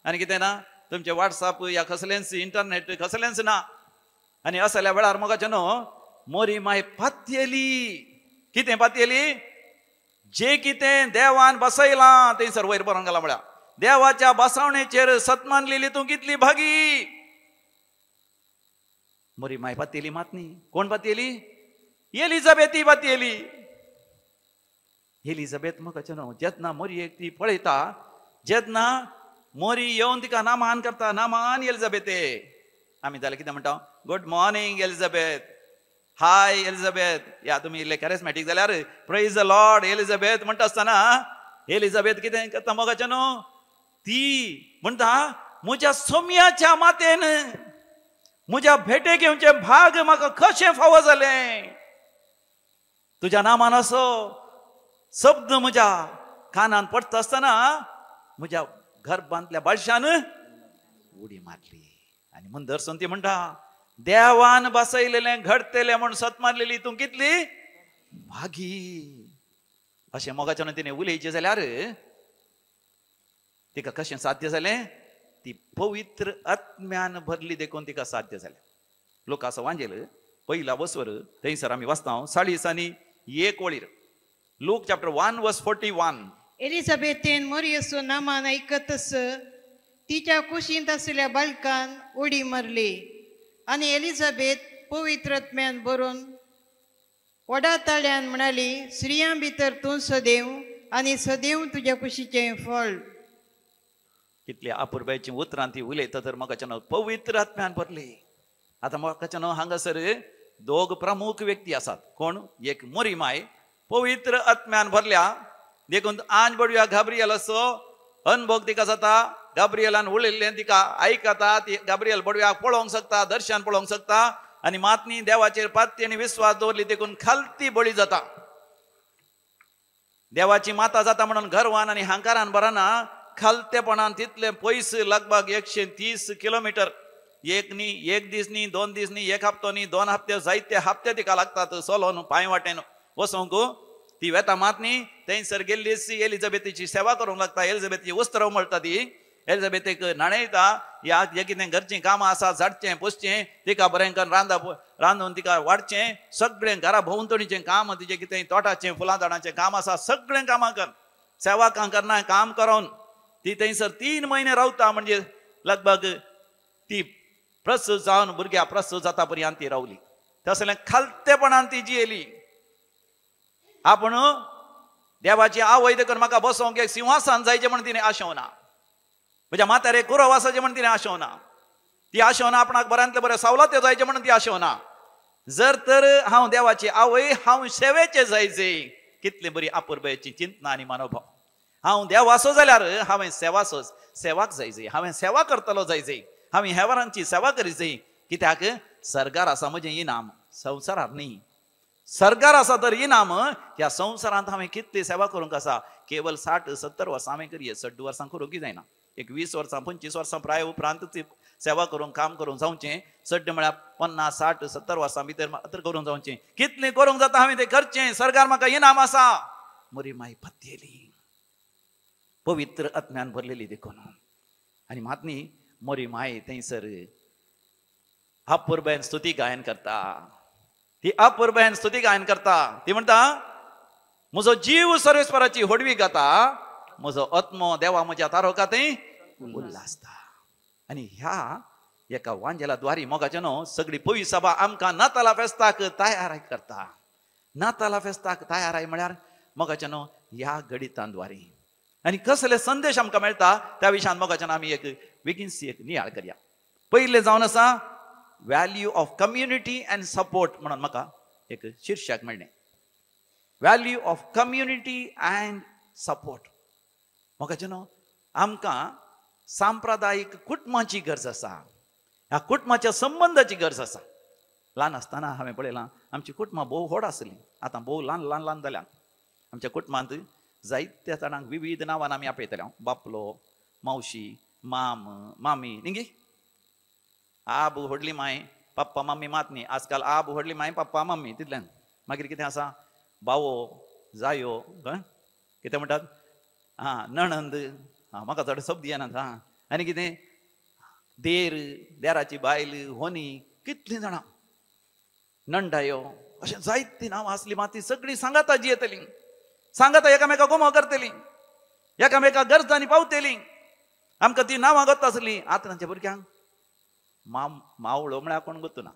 आनी कितें ना, तुमचें वॉट्सॅप या कसलेंच इंटरनेट कसलेंच ना. आनी असल्या वेळार मोगाचें न्हू मोरी माय पातयेली. कितें पातयेली? जे कितें देवान बसयलां थंयसर वयर बरोवन घालां म्हळ्यार देवाच्या बसवणेचेर सतमानलेली तूं कितली भागी. मोरी माय पातयेली मात न्ही. कोण पातयेली? एलिझाबेथी पातयेली. एलिझाबेथ मोगाचें न्हू जेन्ना मोरयेक ती पळयता, जेन्ना मोरी येवन तिका नामान करता, नामान एलिझाबेथे. आमी जाल्यार कितें म्हणटा? Good morning Elizabeth, hi Elizabeth. या तुमी इल्ले कॅरिस्मॅटीक जाल्यार प्रेज the Lord Elizabeth म्हणटा आसतना एलिझाबेथ कितें करता मोगाचें न्हू? ती म्हणटा, म्हज्या सोम्याच्या मातेन म्हज्या भेटेक घेवचें भाग म्हाका कशें फावो जालें. तुज्या नामान असो शब्द म्हज्या कानान पडटा आसतना म्हज्या गर्भांतल्या बाळशान उडी मारली. आनी म्हूण दर्शन ती म्हणटा, देवान बसयलेलें घडतेलें म्हूण सत मारलेली तूं कितली भागी. अशें मोगाच्यान तिणें उलयचें जाल्यार तिका कशें साध्य जालें? ती पवित्र आत्म्यान भरली देखून तिका साध्य जालें. लोक असो वांजेल पयला वसवर थंयसर आमी वाचता 41 वळीर, लूक चॅप्टर 1 वर्स 41. एलिझाबेथेन मोरियसो नामान आयकतच तिच्या कुशींत आशिल्ल्या बालकान उडी मारली आनी एलिझाबेथ पवित्र आत्म्यान भरून व्हडा ताळ्यान म्हणाली, स्त्रियां भितर तूं सदैव आनी सदैव तुज्या कुशीचें फळ. कितली अपुरबायेची उतरां ती उलयता तर म्हाका पवित्र आत्म्यान भरली. आतां म्हाका हांगासर दोग प्रमुख व्यक्ती आसात. कोण? एक मोरी माय पवित्र आत्म्यान भरल्या, देखून आंज बडव्या गाब्रियल असो अनभोग तिका जाता. गाब्रियलान उलयल्लें तिका आयकता, ती गाब्रियल बडव्याक पळोवंक शकता, दर्शन पळोवंक शकता आनी मातनी देवाचेर पात्ती आनी विस्वास दवरली देखून खालती बळी जाता. देवाची माता जाता म्हणून गर्वान आनी हांकारान भरना, खालतेपणान तितले पयस लगभग 130 किलोमिटर, एक न्ही एक दीस न्ही दोन दीस न्ही एक हप्तो न्ही दोन हप्ते, जायते हप्ते तिका लागतात सोलोन पांय वाटेन वचोंक. ती वेता मात न्ही थंयसर गेल्ली एलिझाबेथीची सेवा करूंक लागता. एलिझाबेथीची वस्त्र उमळटा, ती एलिझाबेथीक न्हाणयता. ह्या जे कितें घरचीं कामां आसा झाडचें पुसचें, तिका बरें करून रांदून तिका वाडचें, सगळें घरा भोंवतणीचें काम, तिचें कितें तोटाचें फुलां झाडांचें काम आसा सगळें कामां कर, सेवा करना काम करून ती थंयसर 3 म्हयने रावता. म्हणजे लगभग ती प्रसूत जावन भुरग्या प्रसूत जाता पर्यंत ती रावली. तसलें खालतेपणान ती जियेली. आपूण देवाची आवय देखून म्हाका बसोवंक एक सिंहासन जायचें म्हण तिणें आशोवना, म्हज्या माथ्यार एक कुरव आसाचें म्हण तिणें आशोवना, ती आशोवना आपणाक बऱ्यांतले बरें सवलत्यो जायचें म्हणून ती आशोवना. जर तर हांव देवाची आवय, हांव सेवेचें जायचे. कितली बरी अपुरबायेची चिंतना आनी मनोभाव. हांव देवाचो जाल्यार हांवें सेवाचो सेवाक जायचे, हांवें सेवा करतलो जायचे, हांवें हेवरांची सेवा करीचे. कित्याक सरकार आसा म्हजें इनाम, संवसारार न्ही. सरकार आसा तर इनाम ह्या संवसारांत हांवें कितली सेवा करूंक आसा. केवल 60-70 वर्सां हांवें करये, 60 वर्सां करूंक जायना. एक 20 वर्सां 25 वर्सां प्राय उपरांत सेवा करूंक काम करूंक जावचें. चड म्हळ्यार 50, 60, 70 वर्सां भितर मात्र करूंक जावचें. कितलें करूंक जाता हांवें तें करचें. सरकार म्हाका इनाम आसा. मोरी माय पत्तेली पवित्र आत्म्यान भरलेली देखून. आनी मात न्ही मोरी माय थंयसर अपुरबायेन स्तुती गायन करता. ती अपुरबायेन स्तुती गायन करता. ती म्हणटा, म्हजो जीव सर्वेस्पराची होडवी गाता, म्हजो आत्मो देवा म्हज्या तारोका थंय उल्हासता. आनी ह्या एका वांजेला द्वारी मोगाचे न्हू सगळी पयस सभा आमकां नाताला फेस्ताक तयार करता. नाताला फेस्ताक तयार म्हळ्यार मोगाचे न्हू ह्या गणितांद्वारी आनी कसले संदेश आमकां मेळटा त्या विशयान मोगाच्यान आमी एक बेगीनशी एक नियाळ करया. पयलें जावन आसा value of community and support म्हणून म्हाका एक शीर्षक मेळ्ळें, value of community and support. मोगाचे न्हू आमकां सांप्रदायीक कुटुंबाची गरज आसा, ह्या कुटुंबाच्या संबंदाची गरज आसा. ल्हान आसतना हांवें पळयलां आमची कुटुंबां भोव व्हड आसलीं, आतां भोव ल्हान ल्हान ल्हान जाल्यात. आमच्या कुटुंबांत जायत्या जाणांक विविध नांवान आमी आपयतले, बापलो, मावशी, माम, मामी न्ही. आब व्हडली माय, पप्पा मम्मी मात न्ही. आजकाल आब व्हडली माय, पप्पा मम्मी तितल्यान. मागीर कितें आसा, बावो, जायो, कितें म्हणटात, आं नणंद, आं म्हाका चड शब्द येनात, आं आनी कितें देर, देराची बायल, होनी, कितलीं जाणां, नंडायो, अशें जायतीं नांवां आसलीं. मात ती सगळीं सांगाता जियेतलीं, सांगाता एकामेका गोमो करतलीं, एकामेका गरजांनी पावतलीं. आमकां ती नांवां गोत्ता आसलीं. आतां तांच्या भुरग्यांक माम मावळो म्हळ्यार कोण गोत्तू ना,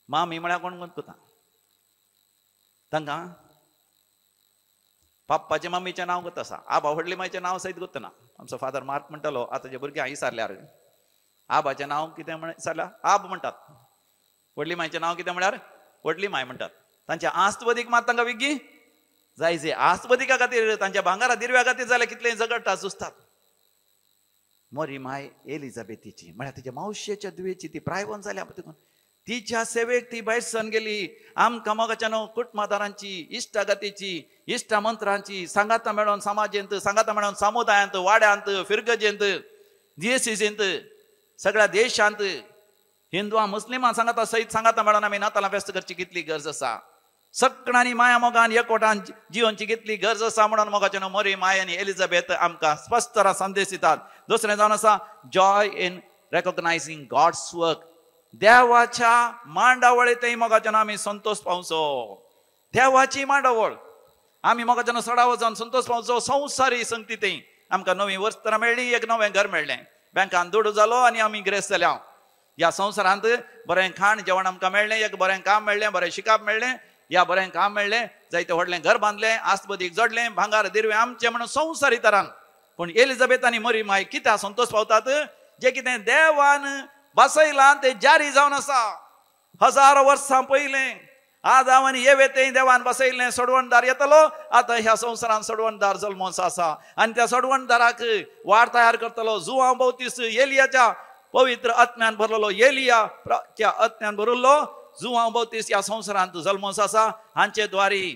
मामी म्हळ्यार कोण गोत्तू ना. तांकां पप्पाचें मम्मीचें नांव गोत्त आसा, आबा व्हडली मायचें नांव सयत गोत्त ना. आमचो फादर मार्क म्हणटालो, आतांच्या भुरग्यांक विचारल्यार आबाचें नांव कितें म्हण विचारल्यार आब म्हणटात, व्हडली मायचें नांव कितें म्हळ्यार व्हडली माय म्हणटात. तांच्या आस्तबदीक मात तांकां विग्गी जायचे. आस्तबदिका खातीर, तांच्या भांगारा दिरव्या खातीर जाल्यार कितलें झगडटा सुचतात. मोरी माय एलिझाबेथीची म्हळ्यार तिच्या मावशेच्या दुयेची ती प्रायवन जाल्या देखून तिच्या सेवेक ती भायर सरून गेली. आमकां मोगाच्या न्हू कुटुंबादारांची, इश्टागतीची, इश्टा मंत्रांची सांगाता मेळोन समाजेंत, सांगाता मेळोन समुदायांत, वाड्यांत, फिरगजेंत, जीएससींत, सगळ्या देशांत हिंदुआं मुस्लिमां सांगाता सयत सांगाता मेळोन आमी नातालां फेस्त करची कितली गरज आसा. सगळ्यांनी माया मोगान एकवटान जिवनची कितली गरज आसा म्हणून मोगाचे न्हू मोरी माय आनी एलिझाबेथ आमकां स्पश्ट संदेश दितात. दुसरें जावन आसा joy in recognising God's work. देवाच्या मांडावळे थंय मोगाच्यान आमी संतोष पावचो. देवाची मांडावळ आमी मोगाच्यान सडावो जावन संतोष पावचो. संवसारी संगती थंय आमकां नवी वस्त्रां मेळ्ळी, एक नवें घर मेळ्ळें, बँकान दुडू जालो आनी आमी ग्रेस्त जाल्या. ह्या संवसारांत बरें खाण जेवण आमकां मेळ्ळें, एक बरें काम मेळ्ळें, बरें शिकप मेळ्ळें, या बरें काम मेळ्ळें, जायते व्हडलें घर बांदलें, आसबदीक जोडलें, भांगार दिरवें आमचें म्हणून संवसारी तरान. पूण एलिझाबेथ आनी मरी माय कित्याक संतोष पावतात? जे कितें देवान बसयलां तें जारी जावन आसा. हजारो वर्सां पयलें आदाम आनी येवे तें देवान बसयलें, सोडवणदार येतलो. आतां ह्या संवसारान सोडवणदार जल्मोस आसा आनी त्या सोडवणदाराक वाट तयार करतलो. जुवांव बाप्तीस्त एलियाच्या पवित्र आत्म्यान भरलेलो, एलिया आत्म्यान भरिल्लो जुवांव बाप्तीस्त ह्या संवसारांत जल्मोस आसा. हांचे द्वारी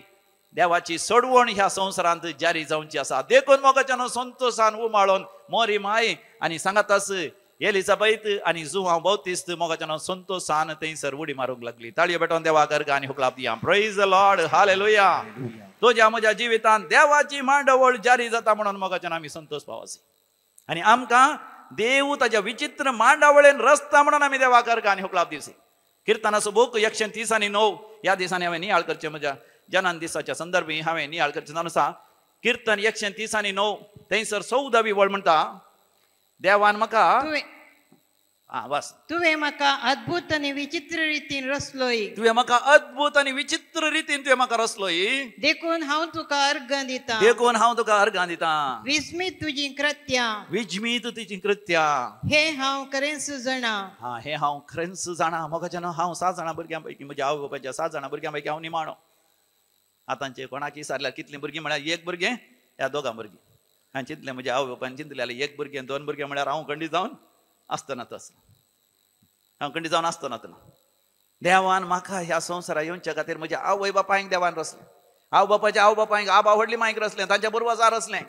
देवाची सोडवण ह्या संवसारांत जारी जावची आसा. देखून मोगाच्यान संतोशान उमाळून मोरी माय आनी सांगातास एलिझाबेथ आनी जुवांव बाप्तीस्त मोगाच्यान संतोशान थंयसर उडी मारूंक लागली. ताळयो पेटोवन देवाक अर्घ आनी हुकलाप दिया. Praise the Lord, hallelujah. तुज्या म्हज्या जिवितांत देवाची मांडवळ जारी जाता म्हणून मोगाच्यान आमी संतोष पावसी आनी आमकां देव ताज्या विचित्र मांडावळेन रस्ता म्हणून आमी देवाक अर्घ आनी हुकलाप दिवसी. किर्तनाचो बूक 130 आनी 9 ह्या दिसांनी हांवें नियाळ करचें. म्हज्या जनान दिसाच्या संदर्भी हांवें नियाळ करचें जावन आसा. किर्तन 130 आनी 9 थंयसर 14वी वळ म्हणटा, देवान म्हाका बस तुवें म्हाका अद्भुत आनी विचित्र रितीन रचलोय. तुवें म्हाका अद्भुत आनी विचित्र रितीन तुवें म्हाका रचलोय, देखून हांव तुका अर्घां दितां. देखून हांव तुका अर्घां दितां. विस्मीत तुजीं कृत्यां, विस्मीत तुजीं कृत्यां हें हांव खरेंच जाणा. हा, हें हांव खरेंच जाणा. मोगाच्यान हांव 7 जाणां भुरग्यां पैकी, म्हज्या आवय बापायच्या 7 जाणां भुरग्यां पैकी हांव निमाणो. आतांचे कोणाकी सारल्यार कितलीं भुरगीं म्हळ्यार एक भुरगें ह्या दोगां भुरगीं. हांवें चिंतलें म्हज्या आवय बापायन चिंतलें जाल्यार एक भुरगें 2 भुरगें म्हळ्यार हांव खंडीत जावन आसतना तसो हांव खंडीत जावन आसतना तना. देवान म्हाका ह्या संवसारा येवच्या खातीर म्हज्या आवय बापायक देवान रचलें. आवय बापायच्या आवय बापायक आबा व्हडली मायक रचलें, तांच्या पुर्वजार रचलें.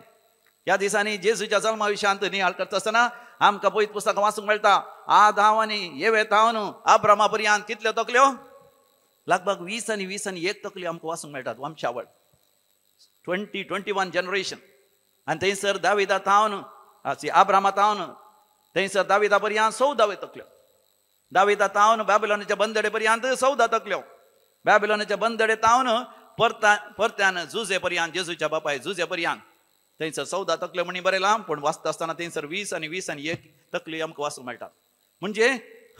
ह्या दिसांनी जेजूच्या जल्मा विशयांत नियाळ करता आसतना आमकां पवित्र पुस्तकां वाचूंक मेळटा. आदाम आनी येवे तावन आब्रामा पर्यंत कितल्यो तकल्यो? लगभग 20 आनी 20 आनी 1 तकल्यो आमकां वाचूंक मेळटात. वंशावळ 20 21 जनरेशन. आनी थंयसर दाविदा तावन आब्रामा तावन थंयसर दाविदा पर्यंत 14 तकल्यो. दाविदा तावन बॅबिलोनाच्या बंदडे पर्यंत 14 तकल्यो. बॅबिलोनाच्या बंदडे तावन परत्यान जुजे पर्यंत, जेजूच्या बापाय जुजे पर्यंत थंयसर 14 तकल्यो म्हणी बरयलां. पूण वाचता आसतना थंयसर 20 आनी 20 आनी 1 तकल्यो आमकां वाचूंक मेळटात. म्हणजे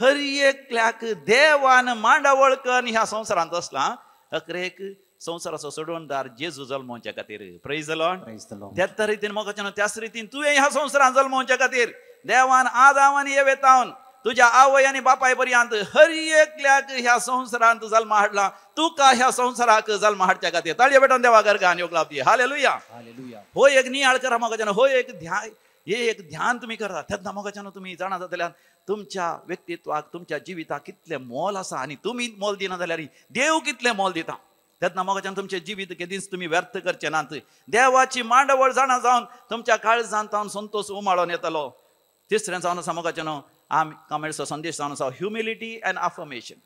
हर एकल्याक देवान मांडावळ करून ह्या संवसारांत असला अकरेक संवसाराचो सोडवणदार जेजू जल्मोवच्या खातीर. Praise the Lord. त्याच रितीन मोगाच्यान त्याच रितीन तुवें ह्या संवसारांत जल्मोवच्या खातीर देवान आदाम आनी येवे तावन तुज्या आवय आनी बापाय पर्यंत हर एकल्याक ह्या संवसारांत जल्मा हाडला. तुका ह्या संवसाराक जल्मा हाडच्या खातीर ताळयो पेटोवन देवाक अर्घ आनी उखलाप दी. हालेलुया. हो एक नियाळ करा मोगाच्यान, हो एक ध्यान, हे एक ध्यान तुमी करा. तेन्ना मोगाच्यान तुमी जाणा जातल्यान तुमच्या व्यक्तित्वाक, तुमच्या जिविताक कितलें मोल आसा आनी तुमी मोल दिना जाल्यार देव कितलें मोल दिता. तेन्ना मोगाच्यान तुमचें जिवीत केदींच तुमी व्यर्थ करचें नात. देवाची मांडवळ जाणा जावन तुमच्या काळजांत तावन संतोष उमाळोन येतलो. तिसरें जावन आसा मोगाच्यान आमकां मेळचो संदेश जावन आसा ह्युमिलिटी अँड अफर्मेशन.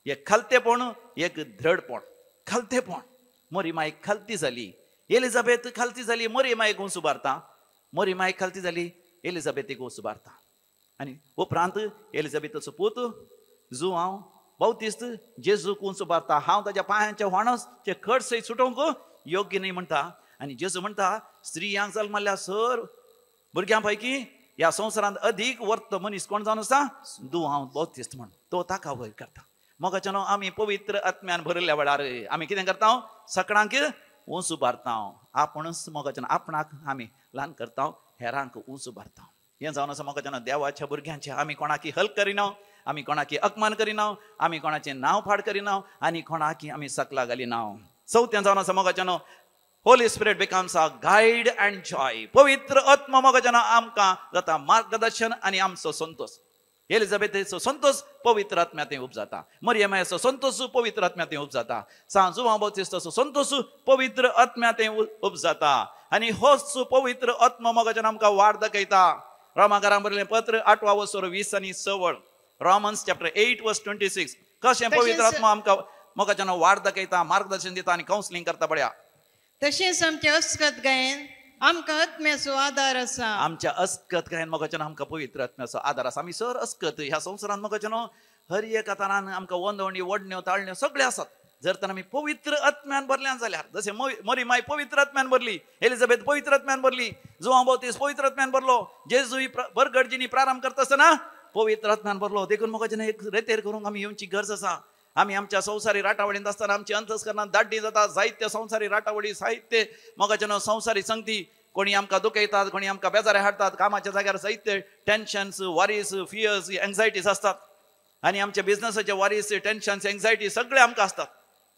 एक खालतेपण, एक धडपण. खालतेपण, मोरी माय खालती जाली, एलिझाबेथ खालती जाली, मोरी मायक उंच उबारता. मोरी माय खालती जाली, एलिझाबेथीक उंच उबारता. आनी उपरांत एलिझाबेथाचो पूत जुवांव बाप्तीस्त जेजूक उंच उबारता. हांव ताज्या पांयांच्या व्हाणोचे खड सयत सुटोवंक योग्य न्हय म्हणटा. आनी जेजू म्हणटा स्त्रियांक जल्मल्ल्या सर भुरग्यां पैकी ह्या संवसारांत अधीक वर्त मनीस कोण जावन आसा? जुवांव बाप्तीस्त म्हण तो ताका वयर करता. मोगाच्यान आमी पवित्र आत्म्यान भरिल्ल्या वेळार आमी कितें करता? सगळ्यांक उंच उबारता. आपूणच मोगाच्यान आपणाक आमी ल्हान करता, हेरांक उंच उबारता. हें जावन आसा मोगाच्यान देवाच्या भुरग्यांचें. आमी कोणाकी हल्क करिना, आमी कोणाकी अपमान करिना, आमी कोणाचें नांव फाड करिना आनी कोणाकी आमी सकला घालिना. चवथें जावन आसा मोगाच्यान Holy Spirit becomes a guide and joy. पवित्र आत्मा मोगाच्यान आमकां जाता मार्गदर्शन आनी आमचो संतोष. एलिझाबेथाचो संतोष पवित्र आत्म्यांत उपजाता, मरियमाचो संतोष पवित्र आत्म्यांत उपजाता, सांत जुवांव बाप्तीस्ताचो संतोष पवित्र आत्म्यांत उपजाता. आनी होच पवित्र आत्मा मोगाच्यान आमकां वाट दाखयता. रोमाकारांक बरयलें पत्र 8 वसर 20 आनी 6, रोमन्स चॅप्टर 8 वर्स 26. कशें पवित्र आत्मा आमकां मोगाच्यान वाट दाखयता, मार्गदर्शन दिता आनी कावन्सिलींग करता पळया. तशेंच आमच्या अस्कत गायन आमकां आत्म्याचो आदार आसा. आमच्या अस्कत गायन मोगाच्यान आमकां पवित्र आत्म्याचो आदार आसा. आमी सर अस्कत ह्या संवसारांत मोगाच्यान हर एका तरान आमकां वंदवणी वडण्यो ताळण्यो सगळे आसात. जर तर आमी पवित्र आत्म्यान भरल्यान जाल्यार, जशें मरी माय पवित्र आत्म्यान भरली, एलिझाबेथ पवित्र आत्म्यान भरली, जुआंव बाप्तीस्त पवित्र आत्म्यान भरलो, जेजू बरगडजींनी प्रारंभ करता आसतना पवित्र आत्म्यान भरलो. देखून म्हाका जेन्ना एक रेतेर करूंक आमी येवची गरज आसा. आमी आमच्या संवसारी राटावळींत आसतना आमची अंतस्करणांत दाड्डी जाता. जायते संवसारी राटावळी, साहित्य म्हाका जेन्ना संवसारी संगती, कोणी आमकां दुखयतात, कोणी आमकां बेजारे हाडटात, कामाच्या जाग्यार जायते टेन्शन्स, वरीज, फियर्स, एन्जायटीज आसतात आनी आमच्या बिजनसाचे वरीज, टेन्शन्स, एन्जायटी सगळे आमकां आसतात.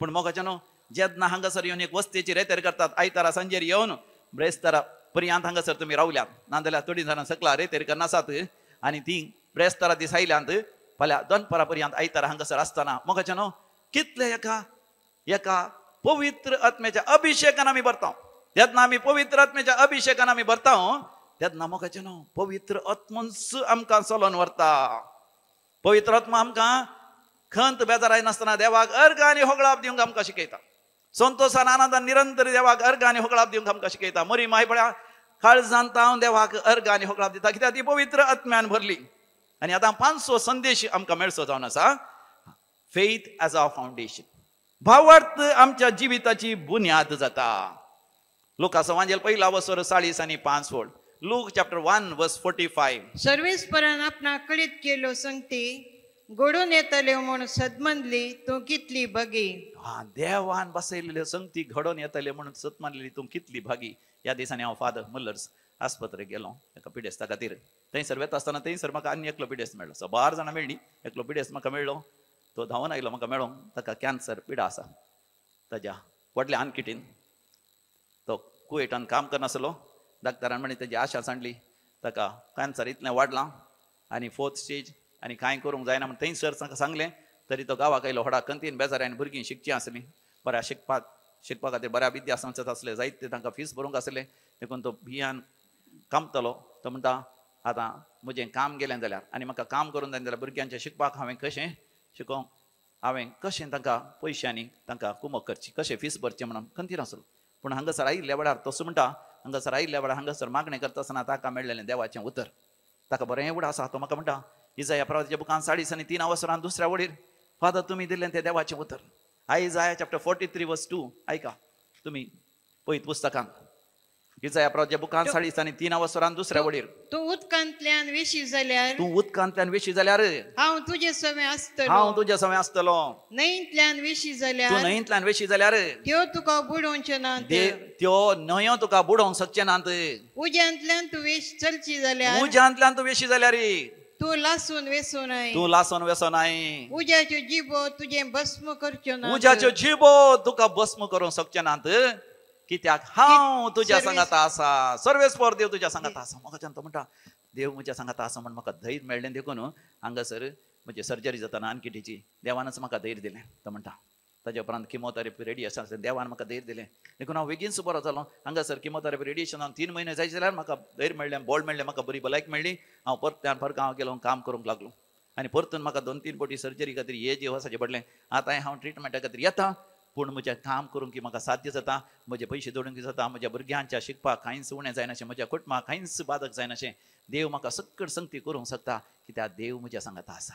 पूण मोगाचे न्हू जेन्ना हांगासर येवन एक वस्तेची रेतेर करतात, आयतारा सांजेर येवन ब्रेस्तारा पर्यंत हांगासर तुमी रावल्यात, नाजाल्यार थोडीं जाणां सकला रेतेर करनासात आनी ती ब्रेस्तारा दीस आयल्यांत फाल्यां दनपरा पर्यंत आयतारा हांगासर आसतना मोगाचे न्हू कितले एका एका पवित्र आत्म्याच्या अभिषेकान आमी भरता. तेन्ना आमी पवित्र आत्म्याच्या अभिषेकान आमी भरता तेन्ना मोगाचे न्हू पवित्र आत्मोच आमकां चलोवन व्हरता. पवित्र आत्मा आमकां खंत बेजाराय नासतना देवाक अर्घ आनी होगळाप दिवंक आमकां शिकयता. संतोषान आनंदान निरंतर देवाक अर्घ आनी होगळाप दिवंक आमकां शिकयता. मरी माय पळया काळजान तावन देवाक अर्घ आनी होगळाप दिता, कित्याक ती पवित्र आत्म्यान भरली. आनी आतां 500 संदेश आमकां मेळचो जावन आसा. फेथ एज अ फावंडेशन, भावार्थ आमच्या जिविताची बुन्याद जाता. लुकाचो वांजेल पहिला वसर 40 आनी 5 वळ, लूक चॅप्टर 1 वर्स 45. सर्वेस्परान आपणाक कळीत केल्यो संगती घडून येतल्यो म्हूण सदमनली तूं कितली भागी. हा, देवान बसयलेल्यो संगती घडोवन येतल्यो म्हणून सदमानली तूं कितली भागी. ह्या दिसांनी हांव फादर मुल्लर्स आस्पत्रेक गेलो एका पिडेस्ता खातीर. थंयसर वेता आसतना थंयसर म्हाका आनी एकलो पिडेस्त मेळ्ळो. सबार जाणां मेळ्ळी, एकलो पिडेस्त म्हाका मेळ्ळो. तो धांवन आयलो म्हाका मेळोंक. ताका कॅन्सर पिडा आसा, ताज्या व्हडल्या आनकिटीन. तो कुवेटान काम करनासलो. डाक्टरान म्हणी ताजी आशा सांडली, ताका कॅन्सर इतलें वाडलां आनी 4th stage आनी कांय करूंक जायना म्हण थंयसर ताका सांगलें. तरी तो गांवाक आयलो व्हडा कंतीन बेजार आनी भुरगीं शिकचीं आसलीं, बऱ्या शिकपा खातीर बऱ्या विद्या संस्थेत आसले, जायते तांकां फीस भरूंक आसलें. देखून तो भियान कामतलो. तो म्हणटा आतां म्हजें काम गेलें जाल्यार आनी म्हाका काम करूंक जायना जाल्यार भुरग्यांचें शिकपाक हांवें कशें शिकोवंक, हांवें कशें तांकां पयशांनी तांकां कुमक करची, कशें फीस भरचें म्हणून खंतीर आसलो. पूण हांगासर आयिल्ल्या वेळार तसो म्हणटा, हांगासर आयिल्ल्या वेळार हांगासर मागणें करता आसतना ताका मेळ्ळेलें देवाचें उतर ताका बरें एवढं आसा. तो म्हाका म्हणटा इजाया प्रवाच्या बुकान 40 आनी 3 वसरान दुसऱ्या वडीर, फादर तुमी दिल्लें तें देवाचें उतर. आयजाया चॅप्टर 43 वर्स 2 आयका तुमी पयत पुस्तकान. इजाया प्रवाच्या बुकान 40 आनी 3 वसरान दुसऱ्या वडीर, तूं उदकांतल्यान वेशी जाल्यार, तूं उदकांतल्यान वेशी जाल्यार हांव तुजे सवें आसतलो, हांव तुजे सवें आसतलो. न्हंयंतल्यान वेशी जाल्यार, तूं न्हंयंतल्यान वेशी जाल्यार त्यो तुका बुडोवचे नात, त्यो न्हंयो तुका बुडोवंक शकचे नात. उज्यांतल्यान तूं वेश चलची जाल्यार, उज्यांतल्यान तूं वेशी जाल्यार तूं लासून वेसो नाय, तूं लासून वेसो नाय. उज्याच्यो जिबो तुजें भस्म करच्यो नात, उज्याच्यो जिबो तुका भस्म करूंक शकचे नात. कित्याक हांव तुज्या सांगाता आसा, सर्वेस्पर देव तुज्या सांगाता आसा. म्हाका तो म्हणटा देव म्हज्या सांगाता आसा म्हण म्हाका धैर्य मेळ्ळें. देखून हांगासर म्हजी सर्जरी जाताना आनकिटीची देवानच म्हाका धैर्य दिलें. तो म्हणटा ताज्या उपरांत किमोथेरपी रेडिएशन आसलें, देवान म्हाका धैर्य दिलें. देखून हांव बेगीनच बरो जालो. हांगासर किमोथेरपी रेडिएशन हांव 3 म्हयने जायचे जाल्यार म्हाका धैर्य मेळ्ळें, बळ मेळ्ळें, म्हाका बरी भलायकी मेळ्ळी. हांव परत्यान परत गांव गेलो, काम करूंक लागलो आनी परतून म्हाका 2-3 फावटी सर्जरी खातीर हे जे वचचें पडलें. आतां हांव ट्रिटमेंटा खातीर येता, पूण म्हजें काम करूंक की म्हाका साध्य जाता, म्हजे पयशे जोडूंक जाता, म्हज्या भुरग्यांच्या शिकपाक कांयच उणें जायनाशें, म्हज्या कुटुंबाक कांयच बादक जायनाशें. देव म्हाका सक्कड संगती करूंक शकता, कित्याक देव म्हज्या सांगाता आसा.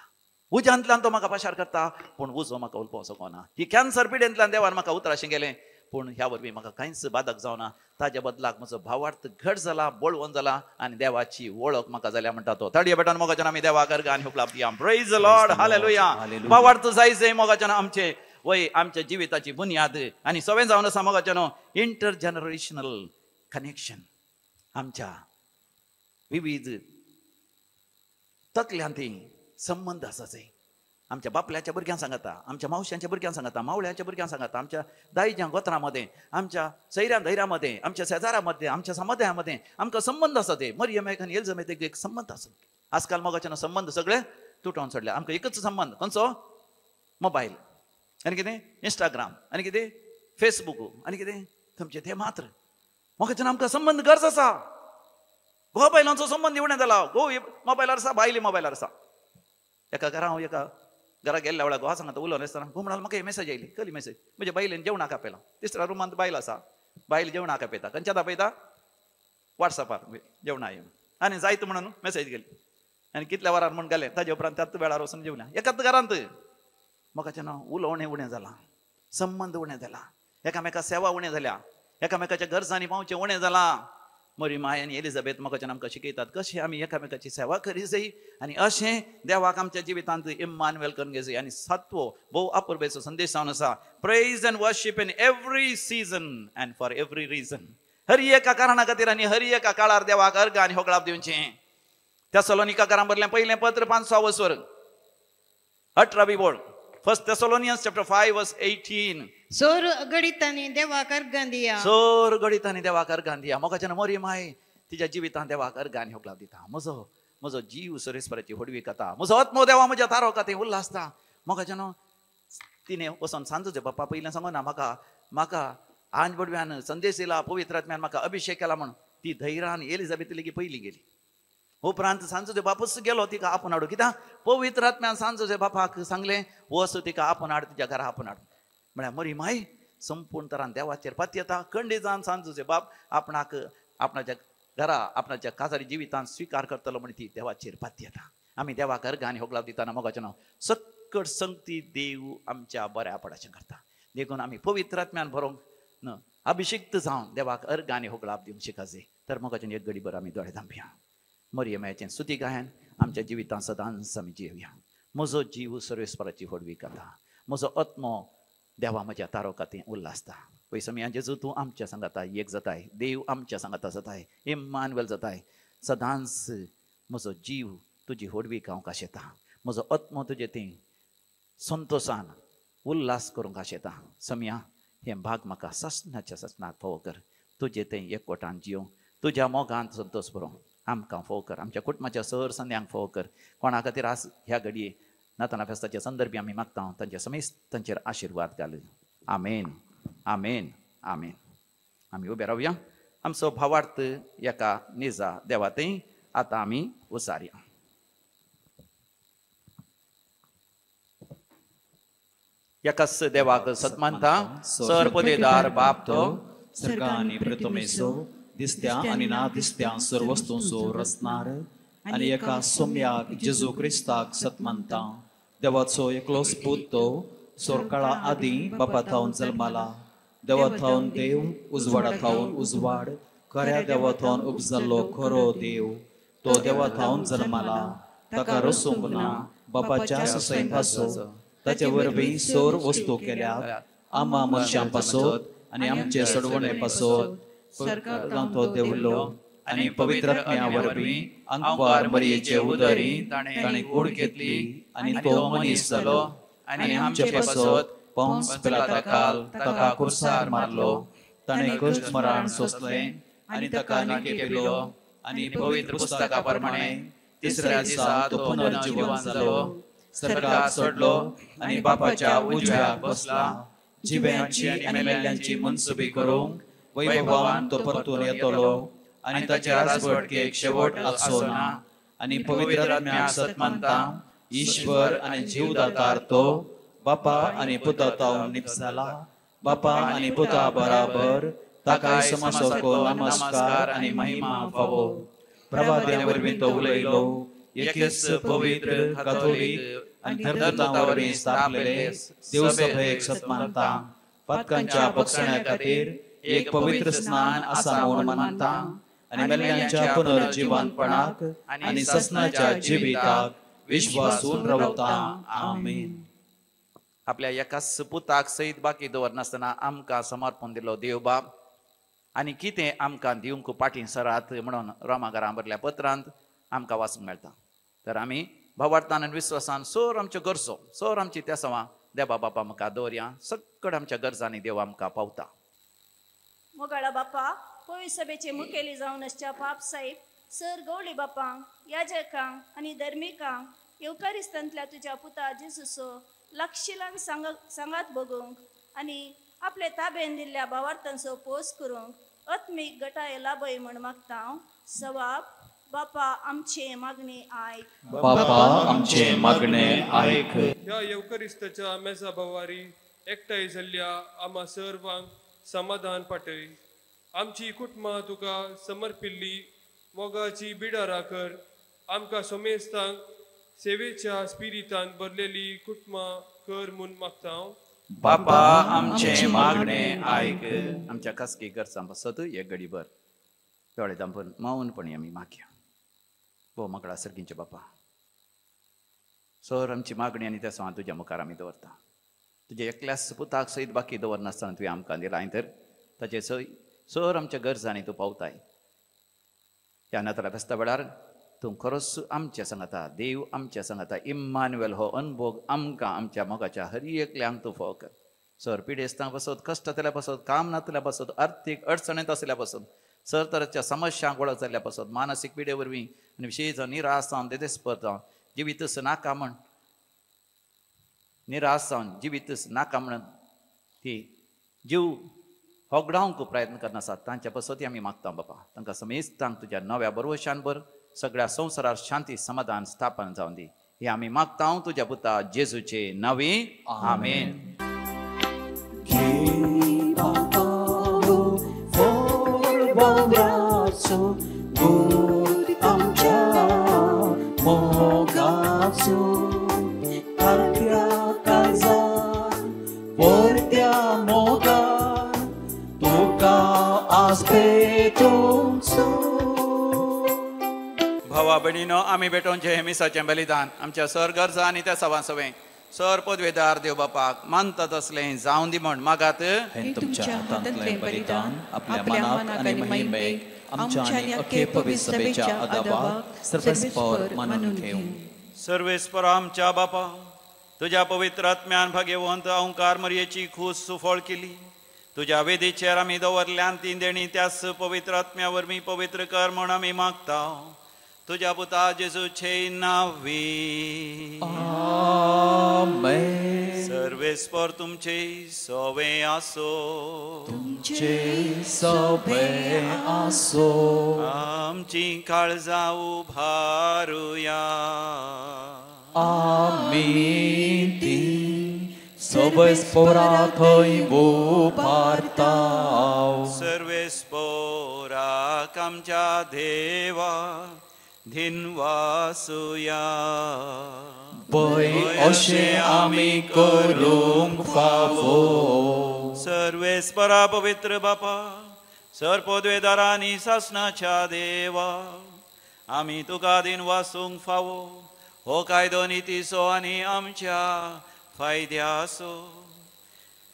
उज्यांतल्यान तो म्हाका पाशार करता, पूण उजो म्हाका उलपोवंक शकना. ही कॅन्सर पिडेंतल्यान देवान म्हाका उतराशें गेलें, पूण ह्या वरवीं म्हाका कांयच बादक जावना. ताज्या बदलाक म्हजो भावार्थ घट जाला, बळवंत जाला आनी देवाची वळख म्हाका जाल्या म्हणटा तो. ताळये बेटान मोगाच्यान आमी देवाक अर्घ आनी उपलब्ध दिया. Praise the Lord, hallelujah. भावार्थ जाय जय मोगाच्यान आमचे वय आमच्या जिविताची बुन्याद आनी सवें जावन आसा मोगाच्यान इंटर जनरेशनल कनेक्शन. आमच्या विविध तकल्यांत संबंद आसा जंय आमच्या बापल्याच्या भुरग्यांक सांगता, आमच्या मावश्यांच्या भुरग्यांक सांगता, मावळ्यांच्या भुरग्यांक सांगता, आमच्या दायज्या गोत्रां मदें, आमच्या सैऱ्यां धैऱ्यां मदें, आमच्या शेजारा मदें, आमच्या समुदाया मदें आमकां संबंद आसा. ते मरियम आनी एलिझाबेथ एक संबंद आसा. आजकाल मोगाच्यान संबंद सगळे तुटोवन सोडले. आमकां एकच संबंद खंयचो? मोबायल आनी कितें इंस्टाग्राम आनी कितें फेसबूक आनी कितें तुमचें तें मात्र. मोगाच्यान आमकां संबंद गरज आसा. घोव बायलांचो संबंद उणें जाला. घोव मोबायलार आसा, बायली मोबायलार आसा. एका घरा हांव एका घरा गेल्ल्या वेळार घोवा सांगता उलोवन आसतना घोव म्हणालो म्हाका मेसेज आयली, कसली मेसेज? म्हज्या बायलेन जेवणाक आपयलां. तिसऱ्या रुमांत बायल आसा, बायल जेवणाक आपयता. खंयच्यान आपयता? वॉट्सॅपार जेवणा येवन आनी जायत म्हणून मेसेज गेली. आनी कितल्या वरार म्हूण गेलें ताजे उपरांत त्याच वेळार वचून जेवल्या एकाच घरांत. मोगाचें नांव उलोवणें उणें जालां, संबंद उणें जाला, एकामेका सेवा उणें जाल्या, एकामेकाच्या गरजांनी पावचें उणें जालां. मरी माय आनी एलिझाबेथ मोगाच्यान आमकां शिकयतात कशें आमी एकामेकाची सेवा करी जाय आनी अशें देवाक आमच्या जिवितांत इम्मानुएल करून घेवं. आनी सातवो भोव अपुरबेचो संदेश जावन आसा, praise and worship in every season and for every reason. हर एका कारणा खातीर आनी हर एका काळार देवाक अर्घ आनी होगळाप दिवचें. थेसलोनिकाकारां बरलें पयलें पत्र 5 वसवर 18वी ओळ, 1 Thessalonians chapter 5 verse 18. सोर गडितांनी देवाक अर्घां दिया, सोर गडितांनी देवाक अर्घां दिया. मोगाच्यान मोरी माय तिच्या जिवितांत देवाक अर्घां आनी होगळाप दिता. म्हजो म्हजो जीव सरेस्वराची होडवी कथा, म्हजो आत्मो देवा म्हज्या तारो कथें उल्हासता. मोगाच्यान तिणें वचोन सांजो बाप्पा पयलें सांगो ना म्हाका म्हाका आंज बडव्यान संदेश दिला, पवित्र आत्म्यान म्हाका अभिशेक केला म्हूण. ती धैर्यान एलिझाबेथ लेगीत पयलीं गेली. उपरांत सांजो बापूच गेलो तिका आपोवन हाडू, कित्याक पवित्र आत्म्यान सांजो बापाक सांगलें वच तिका आपोवन हाड, तिच्या घरा आपोवन हाड. म्हळ्यार मरी माय संपूर्ण तरान देवाचेर पातयेता. खंडीजान सांजो बाप आपणाक आपणाच्या घरा आपणाच्या काजारी जिवितान स्विकार करतलो म्हण ती देवाचेर पातयेता. आमी देवाक अर्घ आनी होगळाप दितना मोगाचें नांव सक्कड संगती देव आमच्या बऱ्या पडाचें करता. देखून आमी पवित्र आत्म्यान भरोंक न अभिषिक्त जावन देवाक अर्घ आनी होगळाप दिवंक शिकाजे. तर मोगाचें एक घडी भर आमी दोळे धांपया, मरियमायचें स्तुती गायन आमच्या जिवितांत सदांच आमी जिवया. म्हजो जीव सर्वेस्पराची होडवी कथा, म्हजो आत्मो देवा म्हज्या तारो खातीर उल्हासता. पयसो जेजू तूं आमच्या सांगाता एक जाताय, देव आमच्या सांगाता जाताय, इम्मानुएल जाताय. सदांच म्हजो जीव तुजी होडवी गावंक आशेता, म्हजो आत्मो तुजे थंय संतोशान उल्हास करूंक आशेता. सम्या हें भाग म्हाका ससनाच्या ससनाक फावो कर, तुजे थंय एकवटान जियो, तुज्या मोगांत संतोश बरोवं आमकां फावो कर, आमच्या कुटुंबाच्या सर संद्यांक फावो कर. कोणा खातीर आज ह्या घडये नाताना फेस्ताच्या संदर्भी आमी मागता तांच्या समेस्त तांचेर आशिर्वाद घाल. आमेन आमेन आमेन. आमी उबे रावया, आमचो भावार्थ एका निजा देवा थंय आतां आमी उसारया. एकाच देवाक सतमानता सर पदेदार बाप तो सर्गा आनी प्रथमेचो दिसत्या आनी ना दिसत्या सर्व वस्तूंचो रचणार आनी एका सोम्याक जेजू क्रिस्ताक सतमानता. देवाचो एकलोच पूत तो सोरकाळा आदीं बापा थावन जल्माला, देवा थावन देव, उजवाडा थावन उजवाड, खऱ्या देवा थावन उपजल्लो खरो देव. तो देवा थावन जल्माला, ताका रसूंक ना, बापाच्या ससैन पासो ताचे वरवीं सोर वस्तू केल्यात आमा मनशां पासत आनी आमचे सोडवणे पासत तो देवलो आनी पवित्र आत्म्या वरवीं अंकवार मरियेचे उदरी ताणें कूड घेतली आनी तो मनीस जालो आनी आमचे पासत पोंस पिलाता ताका कुर्सार मारलो. ताणें कश्ट मरण सोंसलें आनी ताका निकेपिलो आनी पवित्र पुस्तका प्रमाणे तिसऱ्या दिसा तो पुनर्जीवन जालो, सर्गाक सोडलो आनी बापाच्या उजव्याक बसला. जिव्यांची आनी मेल्ल्यांची मनसुबी करूंक वैभवान तो परतून येतलो आनी ताच्या राजवटकेक शेवट आसचो ना. आनी पवित्र आत्म्याक सतमानता, ईश्वर आनी जीवदातार तो बापा आनी पुता थावन निपसाला, बापा आनी पुता बराबर ताका समासको नमस्कार आनी महिमा फावो. प्रवाद्या वरवीं तो उलयलो, एकेच पवित्र काथोलीक आनी धर्मदूतां वरवीं स्थापलेले देवसभेक सतमानता, पातकांच्या बक्षण्या खातीर एक पवित्र स्नान आसा म्हूण मानता आनी मेल्ल्यांच्या पुनर्जीवनपणाक आनी ससनाच्या जिविताक विश्वासून रावता. आमेन. आपल्या एकाच पुताक सयत बाकी दवरनासतना आमकां समर्पण दिलो देव बाप आनी कितें आमकां दिवंक पाटीं सरात म्हणून रोमाघरां बरल्या पत्रांत आमकां वाचूंक मेळटा. तर आमी भावार्थान आनी विस्वासान सोर आमच्यो गरजो सोर आमची तेसांवां देवा बापा म्हाका दवरया, सक्कड आमच्या गरजांनी देव आमकां पावता. मोगाळा बापा, पवित्र सभेचे मुखेली जावन आसच्या पाप साहेब सर गवळी बापांक, याजकांक आनी धर्मिकांक येवकारिस्तांतल्या तुज्या पुता जेजूचो लागशिलान सांगात बगूंक आनी आपले ताबेन दिल्ल्या भावार्थांचो पोस करूंक आत्मीक गटाय लाभय म्हण मागता. सवाब बापा आमचे मागणे आयक, बापा आमचे मागणे आयक. ह्या येवकरिस्ताच्या मेजा भवारी एकठांय जाल्ल्या आमा सर्वांक समाधान पाटय. आमची कुटुंबां तुका समर्पिल्ली मोगाची बिडारा कर आमकां समेस्तांक सेवेच्या स्पिरितान भरलेली कुटुंबां कर म्हूण मागता. बापा आमचे मागणे आयक. आमच्या खासगी गरजां पासत एक घडीभर दोळे धांपून मौनपणी आमी मागया. भोव मागडा सर्गींचे बापा, सर आमची मागणी आनी त्या सवां तुज्या मुखार आमी दवरता. तुज्या एकल्याच पुताक सयत बाकी दवरनासतना तुवें आमकां दिलां तर ताचे सय सर आमच्या गरजांनी तूं पावताय. ह्या नातरा फेस्ता वेळार तूं खरोच आमच्या सांगाता, देव आमच्या सांगाता, इम्मानुएल हो अनभोग आमकां आमच्या मोगाच्या हर एकल्यांक तूं फोव कर. सर पिडेस्तां पासत, कश्टांतल्या पासत, काम नातल्या पासत, आर्थीक अडचणेंत आसल्या पासत, सर तराच्या समस्यांक वळख जाल्ल्या पासत, मानसीक पिडे वरवीं आनी विशेश जावन निराश जावन देदेस्पर जावन जिवीतच नाका म्हण, निराश जावन जिवीतच नाका म्हणून ती जीव होगडावंक प्रयत्न करनासात तांच्या पासत आमी मागता बापा. तांकां समेस्तांक तुज्या नव्या बरवशान भर, सगळ्या संवसारार शांती समाधान स्थापन जावन दी. हे आमी मागता तुज्या पुता जेजूचे नांवी, आमेन. भावा भयणीनो, आमी भेटोवचें हें मिसाचें बलिदान आमच्या सर गरजा आनी त्या सवां सवें सर पदवेदार देव बापाक मानता तसलें जावन दी म्हण मागात. हें तुमच्या हातांतलें बलिदान आपल्या मनाक आनी महिमेक आमच्या आनी अख्खे पवित्र सभेच्या आदाबाक सर्वेस्पर मानून घेवं. सर्वेस्पर आमच्या बापा, तुज्या पवित्र आत्म्यान भाग्यवंत अंकार मरयेची खूस सुफळ केली. तुज्या वेदीचेर आमी दवरल्यान ती देणी त्याच पवित्र आत्म्या वरवीं पवित्र कर म्हण आमी मागता. तुज्या पुता जेजूचे नांवी, आमेन. सर्वेस्पर तुमचे सवे आसो, तुमचे सवे आसो. आमची काळजां उभारुया, आमी ती सर्वेस्परा थंय उबारता. सर्वेस्पराक आमच्या देवा धिनवासुया. पय अशें आमी करूंक फावो. सर्वेस्परा पवित्र बापा, सर पदवेदारांनी सासणाच्या देवा, आमी तुका दिनवासूंक फावो. हो कायदो नितीचो आनी आमच्या फायद्याचो.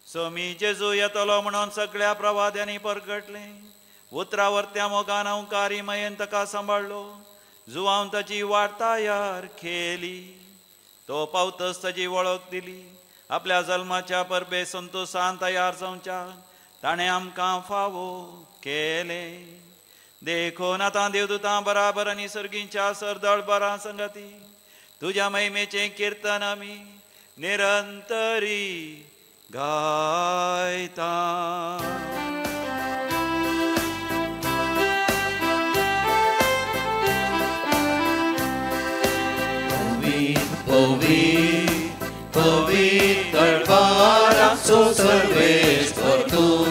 सोमी जेजू येतलो म्हणून सगळ्या प्रवाद्यांनी परगटलें. उतरावरत्या मोगान अंकारी मयेन ताका सांबाळ्ळो. जुवान ताची वाट तयार केली. तो पावतच ताची वळख दिली. आपल्या जल्माच्या परबे संतोशान तयार जावच्या ताणें आमकां फावो केलें. देखून आतां देवदूतां बराबर आनी सर्गींच्या सरदळ बरां संगती तुज्या महिमेचें किर्तन आमी निरंतरी गायता. पवित्र द्वाराचो सर्वेस्पर तूं,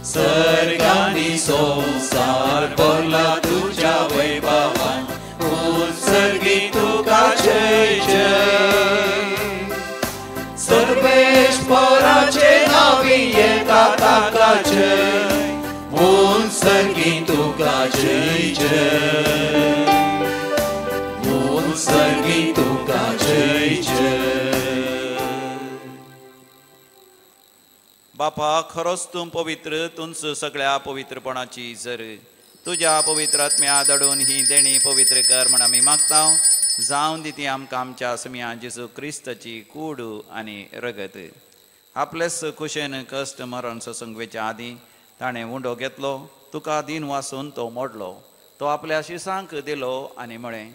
सर्गांनी संवसार भरला तुज्या वैभवान. उत्सर्गी तुका जय जय. सर्वेस्पराचे नांवी येता ताका जय. उत्सर्गी तुका जय जय. उत्सर्गी तुका जय जय. बापा, खरोच तूं पवित्र, तुंच सगळ्या पवित्रपणाची जर तुज्या पवित्र आत्म्या धाडून ही देणी पवित्र कर म्हण आमी मागता. जावन दी ती आमकां आमच्या समिया जेजू क्रिस्ताची कूड आनी रगत. आपलेच खुशेन कश्ट मरण सोसूंक वेच्या आदीं ताणें उंडो घेतलो, तुका दीन वासून तो मोडलो. तो आपल्या शिसांक दिलो आनी म्हळें,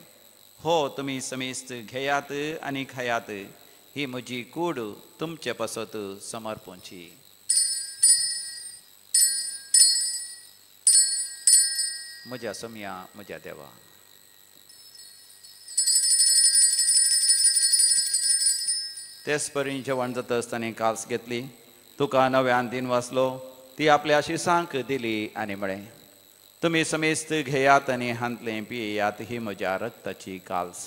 हो तुमी समेस्त घेयात आनी खायात, ही म्हजी कूड तुमचे पासत समर्पणची. म्हज्या सोम्या, म्हज्या देवा, तेच परी जेवण जाता आसतना काल्स घेतली, तुका नव्यान दिन वाचलो, ती आपल्या शिसांक दिली आनी म्हळें, तुमी समेस्त घेयात आनी हांतलें पियेयात. ही म्हज्या रक्ताची काल्स.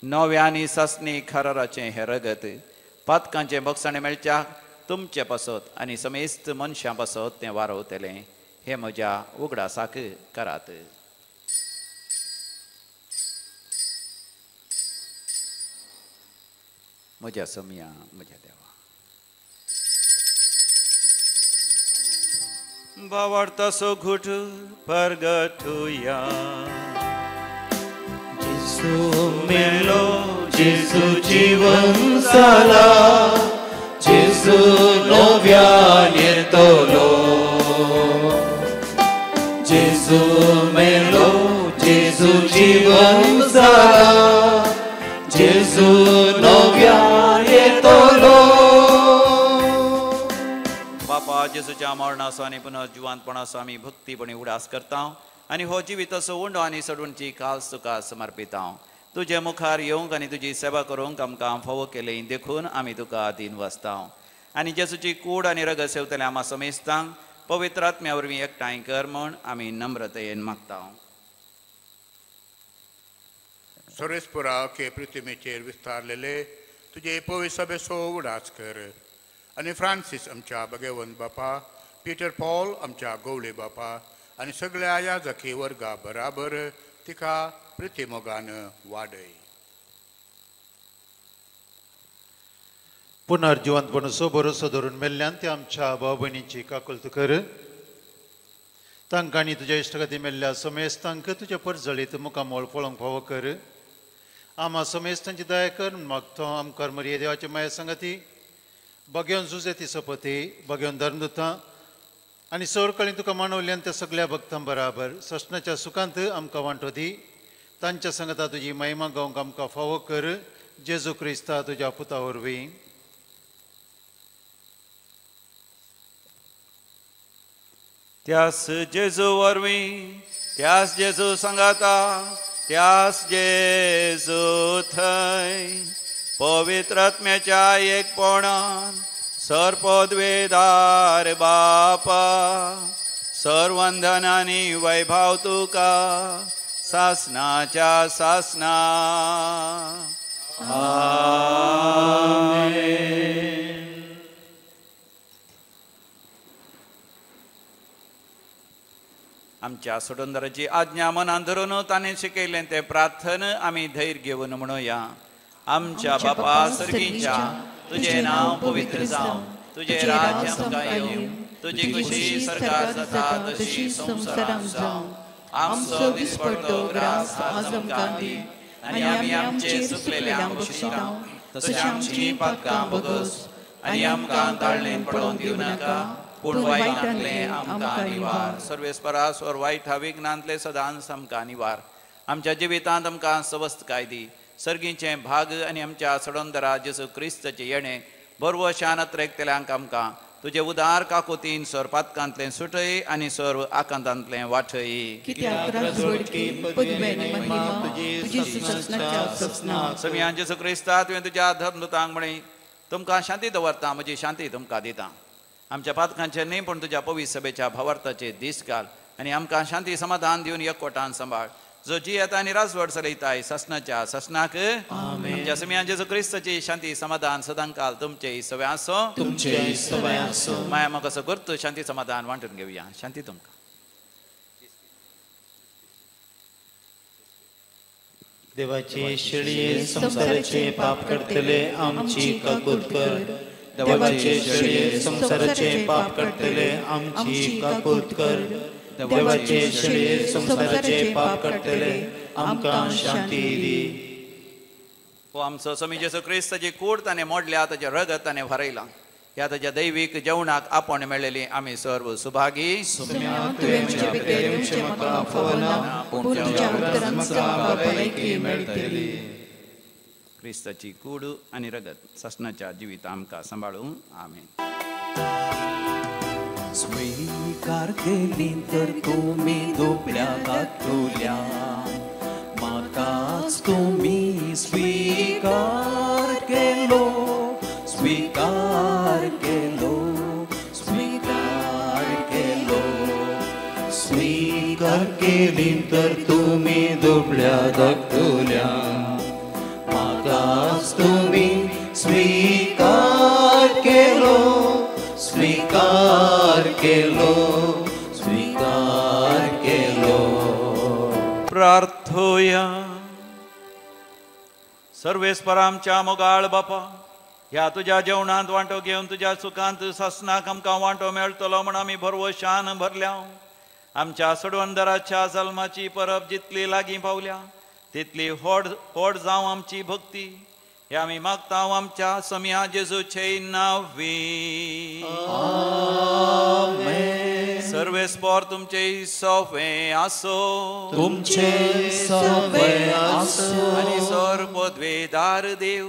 नव्या आनी सासणी खराराचें हें रगत पातकांचें बक्षाणें मेळच्या तुमचे पासत आनी समेस्त मनशां पासत तें वारवतलें. हें म्हज्या उगडासाक करात. म्हज्या समया म्हज्या देवा. बावडतासो घुट परगटुया. जेजू मेलो, जेजू जीवन जाला, जेजू नव्यान येतलो. जेजू मेलो, जेजू जीवन जाला, जेजू नव्यान येतलो. बापा, जेजूच्या मरणाचो आनी पुनर्जिवंतपणाचो आमी भक्तीपणी उडास करता आनी हो जिविताचो उंडो आनी सडूणची काल्स तुका समर्पिता. तुजे मुखार येवंक आनी तुजी सेवा करूंक आमकां फावो केली देखून आमी तुका दीन वाचता. आनी जेजूची कूड आनी रगत सेवतले आमा समेस्तांक पवित्र आत्म्या वरवीं एकठांय कर म्हूण आमी नम्रतेन मागता. सर्वेस्पुरा के पृथ्वीचेर विस्तारलेले तुजे पवित्र सभेचो उडास कर आनी फ्रांसीस आमच्या भगवंत बापा, पीटर पॉल आमच्या गवळे बापा आनी सगळ्या याजकी वर्गा बराबर तिका प्रितीमोगान वाडय. पुनर्जिवंतपणाचो भरोसो धरून मेल्ल्यान ते आमच्या भाव भयणींची काकुळट कर. तांकां आनी तुज्या इश्टगती मेल्ल्या समेस्तांक तुज्या परजळीत मुखामोळ पळोवंक फावो कर. आमा समेस्तांची दया कर मागतो. आमकां मरिये देवाचे माया संगती, बग्योन जुजेती सपती, बग्योन धर्मदुतां आनी सवरकळीन तुका मानवल्यान त्या सगळ्या भक्तां बराबर ससनाच्या सुखांत आमकां वांटो दी. तांच्या संगता तुजी महिमा गावंक आमकां फावो कर. जेजू क्रिस्ता तुज्या पुता वरवीं. त्यास जेजू वरवीं, त्यास जेजू सांगाता, त्यास जेजू थंय पवित्र आत्म्याच्या एकपणान सर्पद्वेदार बापा सर्वंधन आनी वैभाव तुका सासनाच्या सासना. आमेन. आमच्या सोडंदराची आज्ञा मनान धरून ताणें शिकयलें तें प्रार्थन आमी धैर्य घेवन म्हणुया. आमच्या बापा सर्गीच्या, तुजें नांव पवित्र जावं, तुजें राज्य आमकां येवं, तुजी खुशी सरकार जाता तशी संवसारांत जावं. आमचो दिसपडतो ग्रास आज आमकां दी आनी आमी आमचे चुकलेल्यांक बक्षिता तशें आमची पातकां बगस आनी आमकां ताळणेन पडोवन दिवं नाका, पूण वायटांतलें आमकां निवार. सर्वेस्परा स्वर वायट विघ्नांतलें सदांच आमकां निवार. आमच्या जिवितांत आमकां सवस्तकाय दी. सर्गीचें भाग आनी आमच्या सडंदरा जेजू क्रिस्ताचें येणें बरवशान अत्रेकतल्यांक आमकां तुजे उदार काकुतीन सर्व पातकांतलें सुटय आनी सर्व आकांतांतलें वाटय. समियान जेजू क्रिस्ता, तुवें तुज्या धर्मदूतांक म्हळें, तुमकां शांती दवरता, म्हजी शांती तुमकां दिता. आमच्या पातकांचेर न्ही पूण तुज्या पवित्र सभेच्या भावार्थाचे दीस घाल आनी आमकां शांती समाधान दिवन एकवटान सांबाळ. जो जियेता आनी राजवट चलयताय ससनाच्या ससनाक. आमच्या समियान जेजू क्रिस्ताची शांती समाधान सदांकाल तुमचे सवय आसो, तुमचे सवय आसो. माया म्हाका असो करतो शांती समाधान वांटून घेवया. शांती तुमकां. देवाचे शेळये संवसाराचे पाप करतले आमची काकूत कर. देवाचे शेळये संवसाराचे पाप करतले आमची काकूत कर. देवाचे शेळये संवसाराचे पाप करतले आमकां शांती दी. हो आमचो स्वामी जेजू क्रिस्ताची कूड ताणें मोडल्या, ताचें रगत ताणें भरयलां. ह्या ताच्या दैवीक जेवणाक आपण मेळ्ळेली आमी सर्व सुभागी. क्रिस्ताची कूड आनी रगत सासणाच्या जिवित आमकां सांबाळूं. आमेन. स्वीकार केली तर तुमी दुबळ्या घातुल्या म्हाकाच तुमी स्वीकार केलो, स्वीकार केलो, स्वीकार केलो, स्वीकार स्वीकार केली तर तुमी दुबळ्या धाकटुल्या म्हाकाच तुमी स्वीकार केलो स्वीकार केलो स्वीकार केलो. प्रार्थोया. सर्वेस्पर आमच्या मोगाळ बापा, ह्या तुज्या जेवणांत वांटो घेवन तुज्या सुखांत सासनाक आमकां वांटो मेळटलो म्हण आमी भरवशान भरल्या. आमच्या सोडवंदराच्या जल्माची परब जितली लागीं पावल्या तितली व्हड व्हड जावं आमची भक्ती. हे आमी मागता आमच्या समिया जेजूचे नांवी. सर्वेस्पर तुमचे सोवे आसो, तुमचे सोवे आसो. आनी सर पदवेदार देव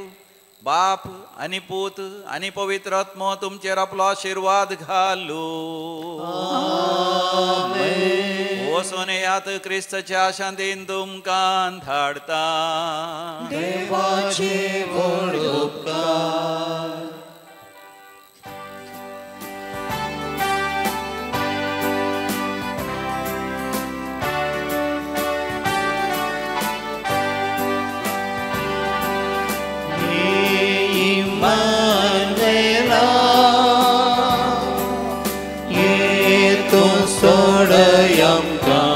बाप आनी पूत आनी पवित्र आत्मो तुमचेर आपलो आशिर्वाद घालू. वचून येयात, क्रिस्ताच्या शांतीन तुमकां धाडता. देवाचे व्हड उपकार. इम्मानुएला ये तूं सोडय आमकां.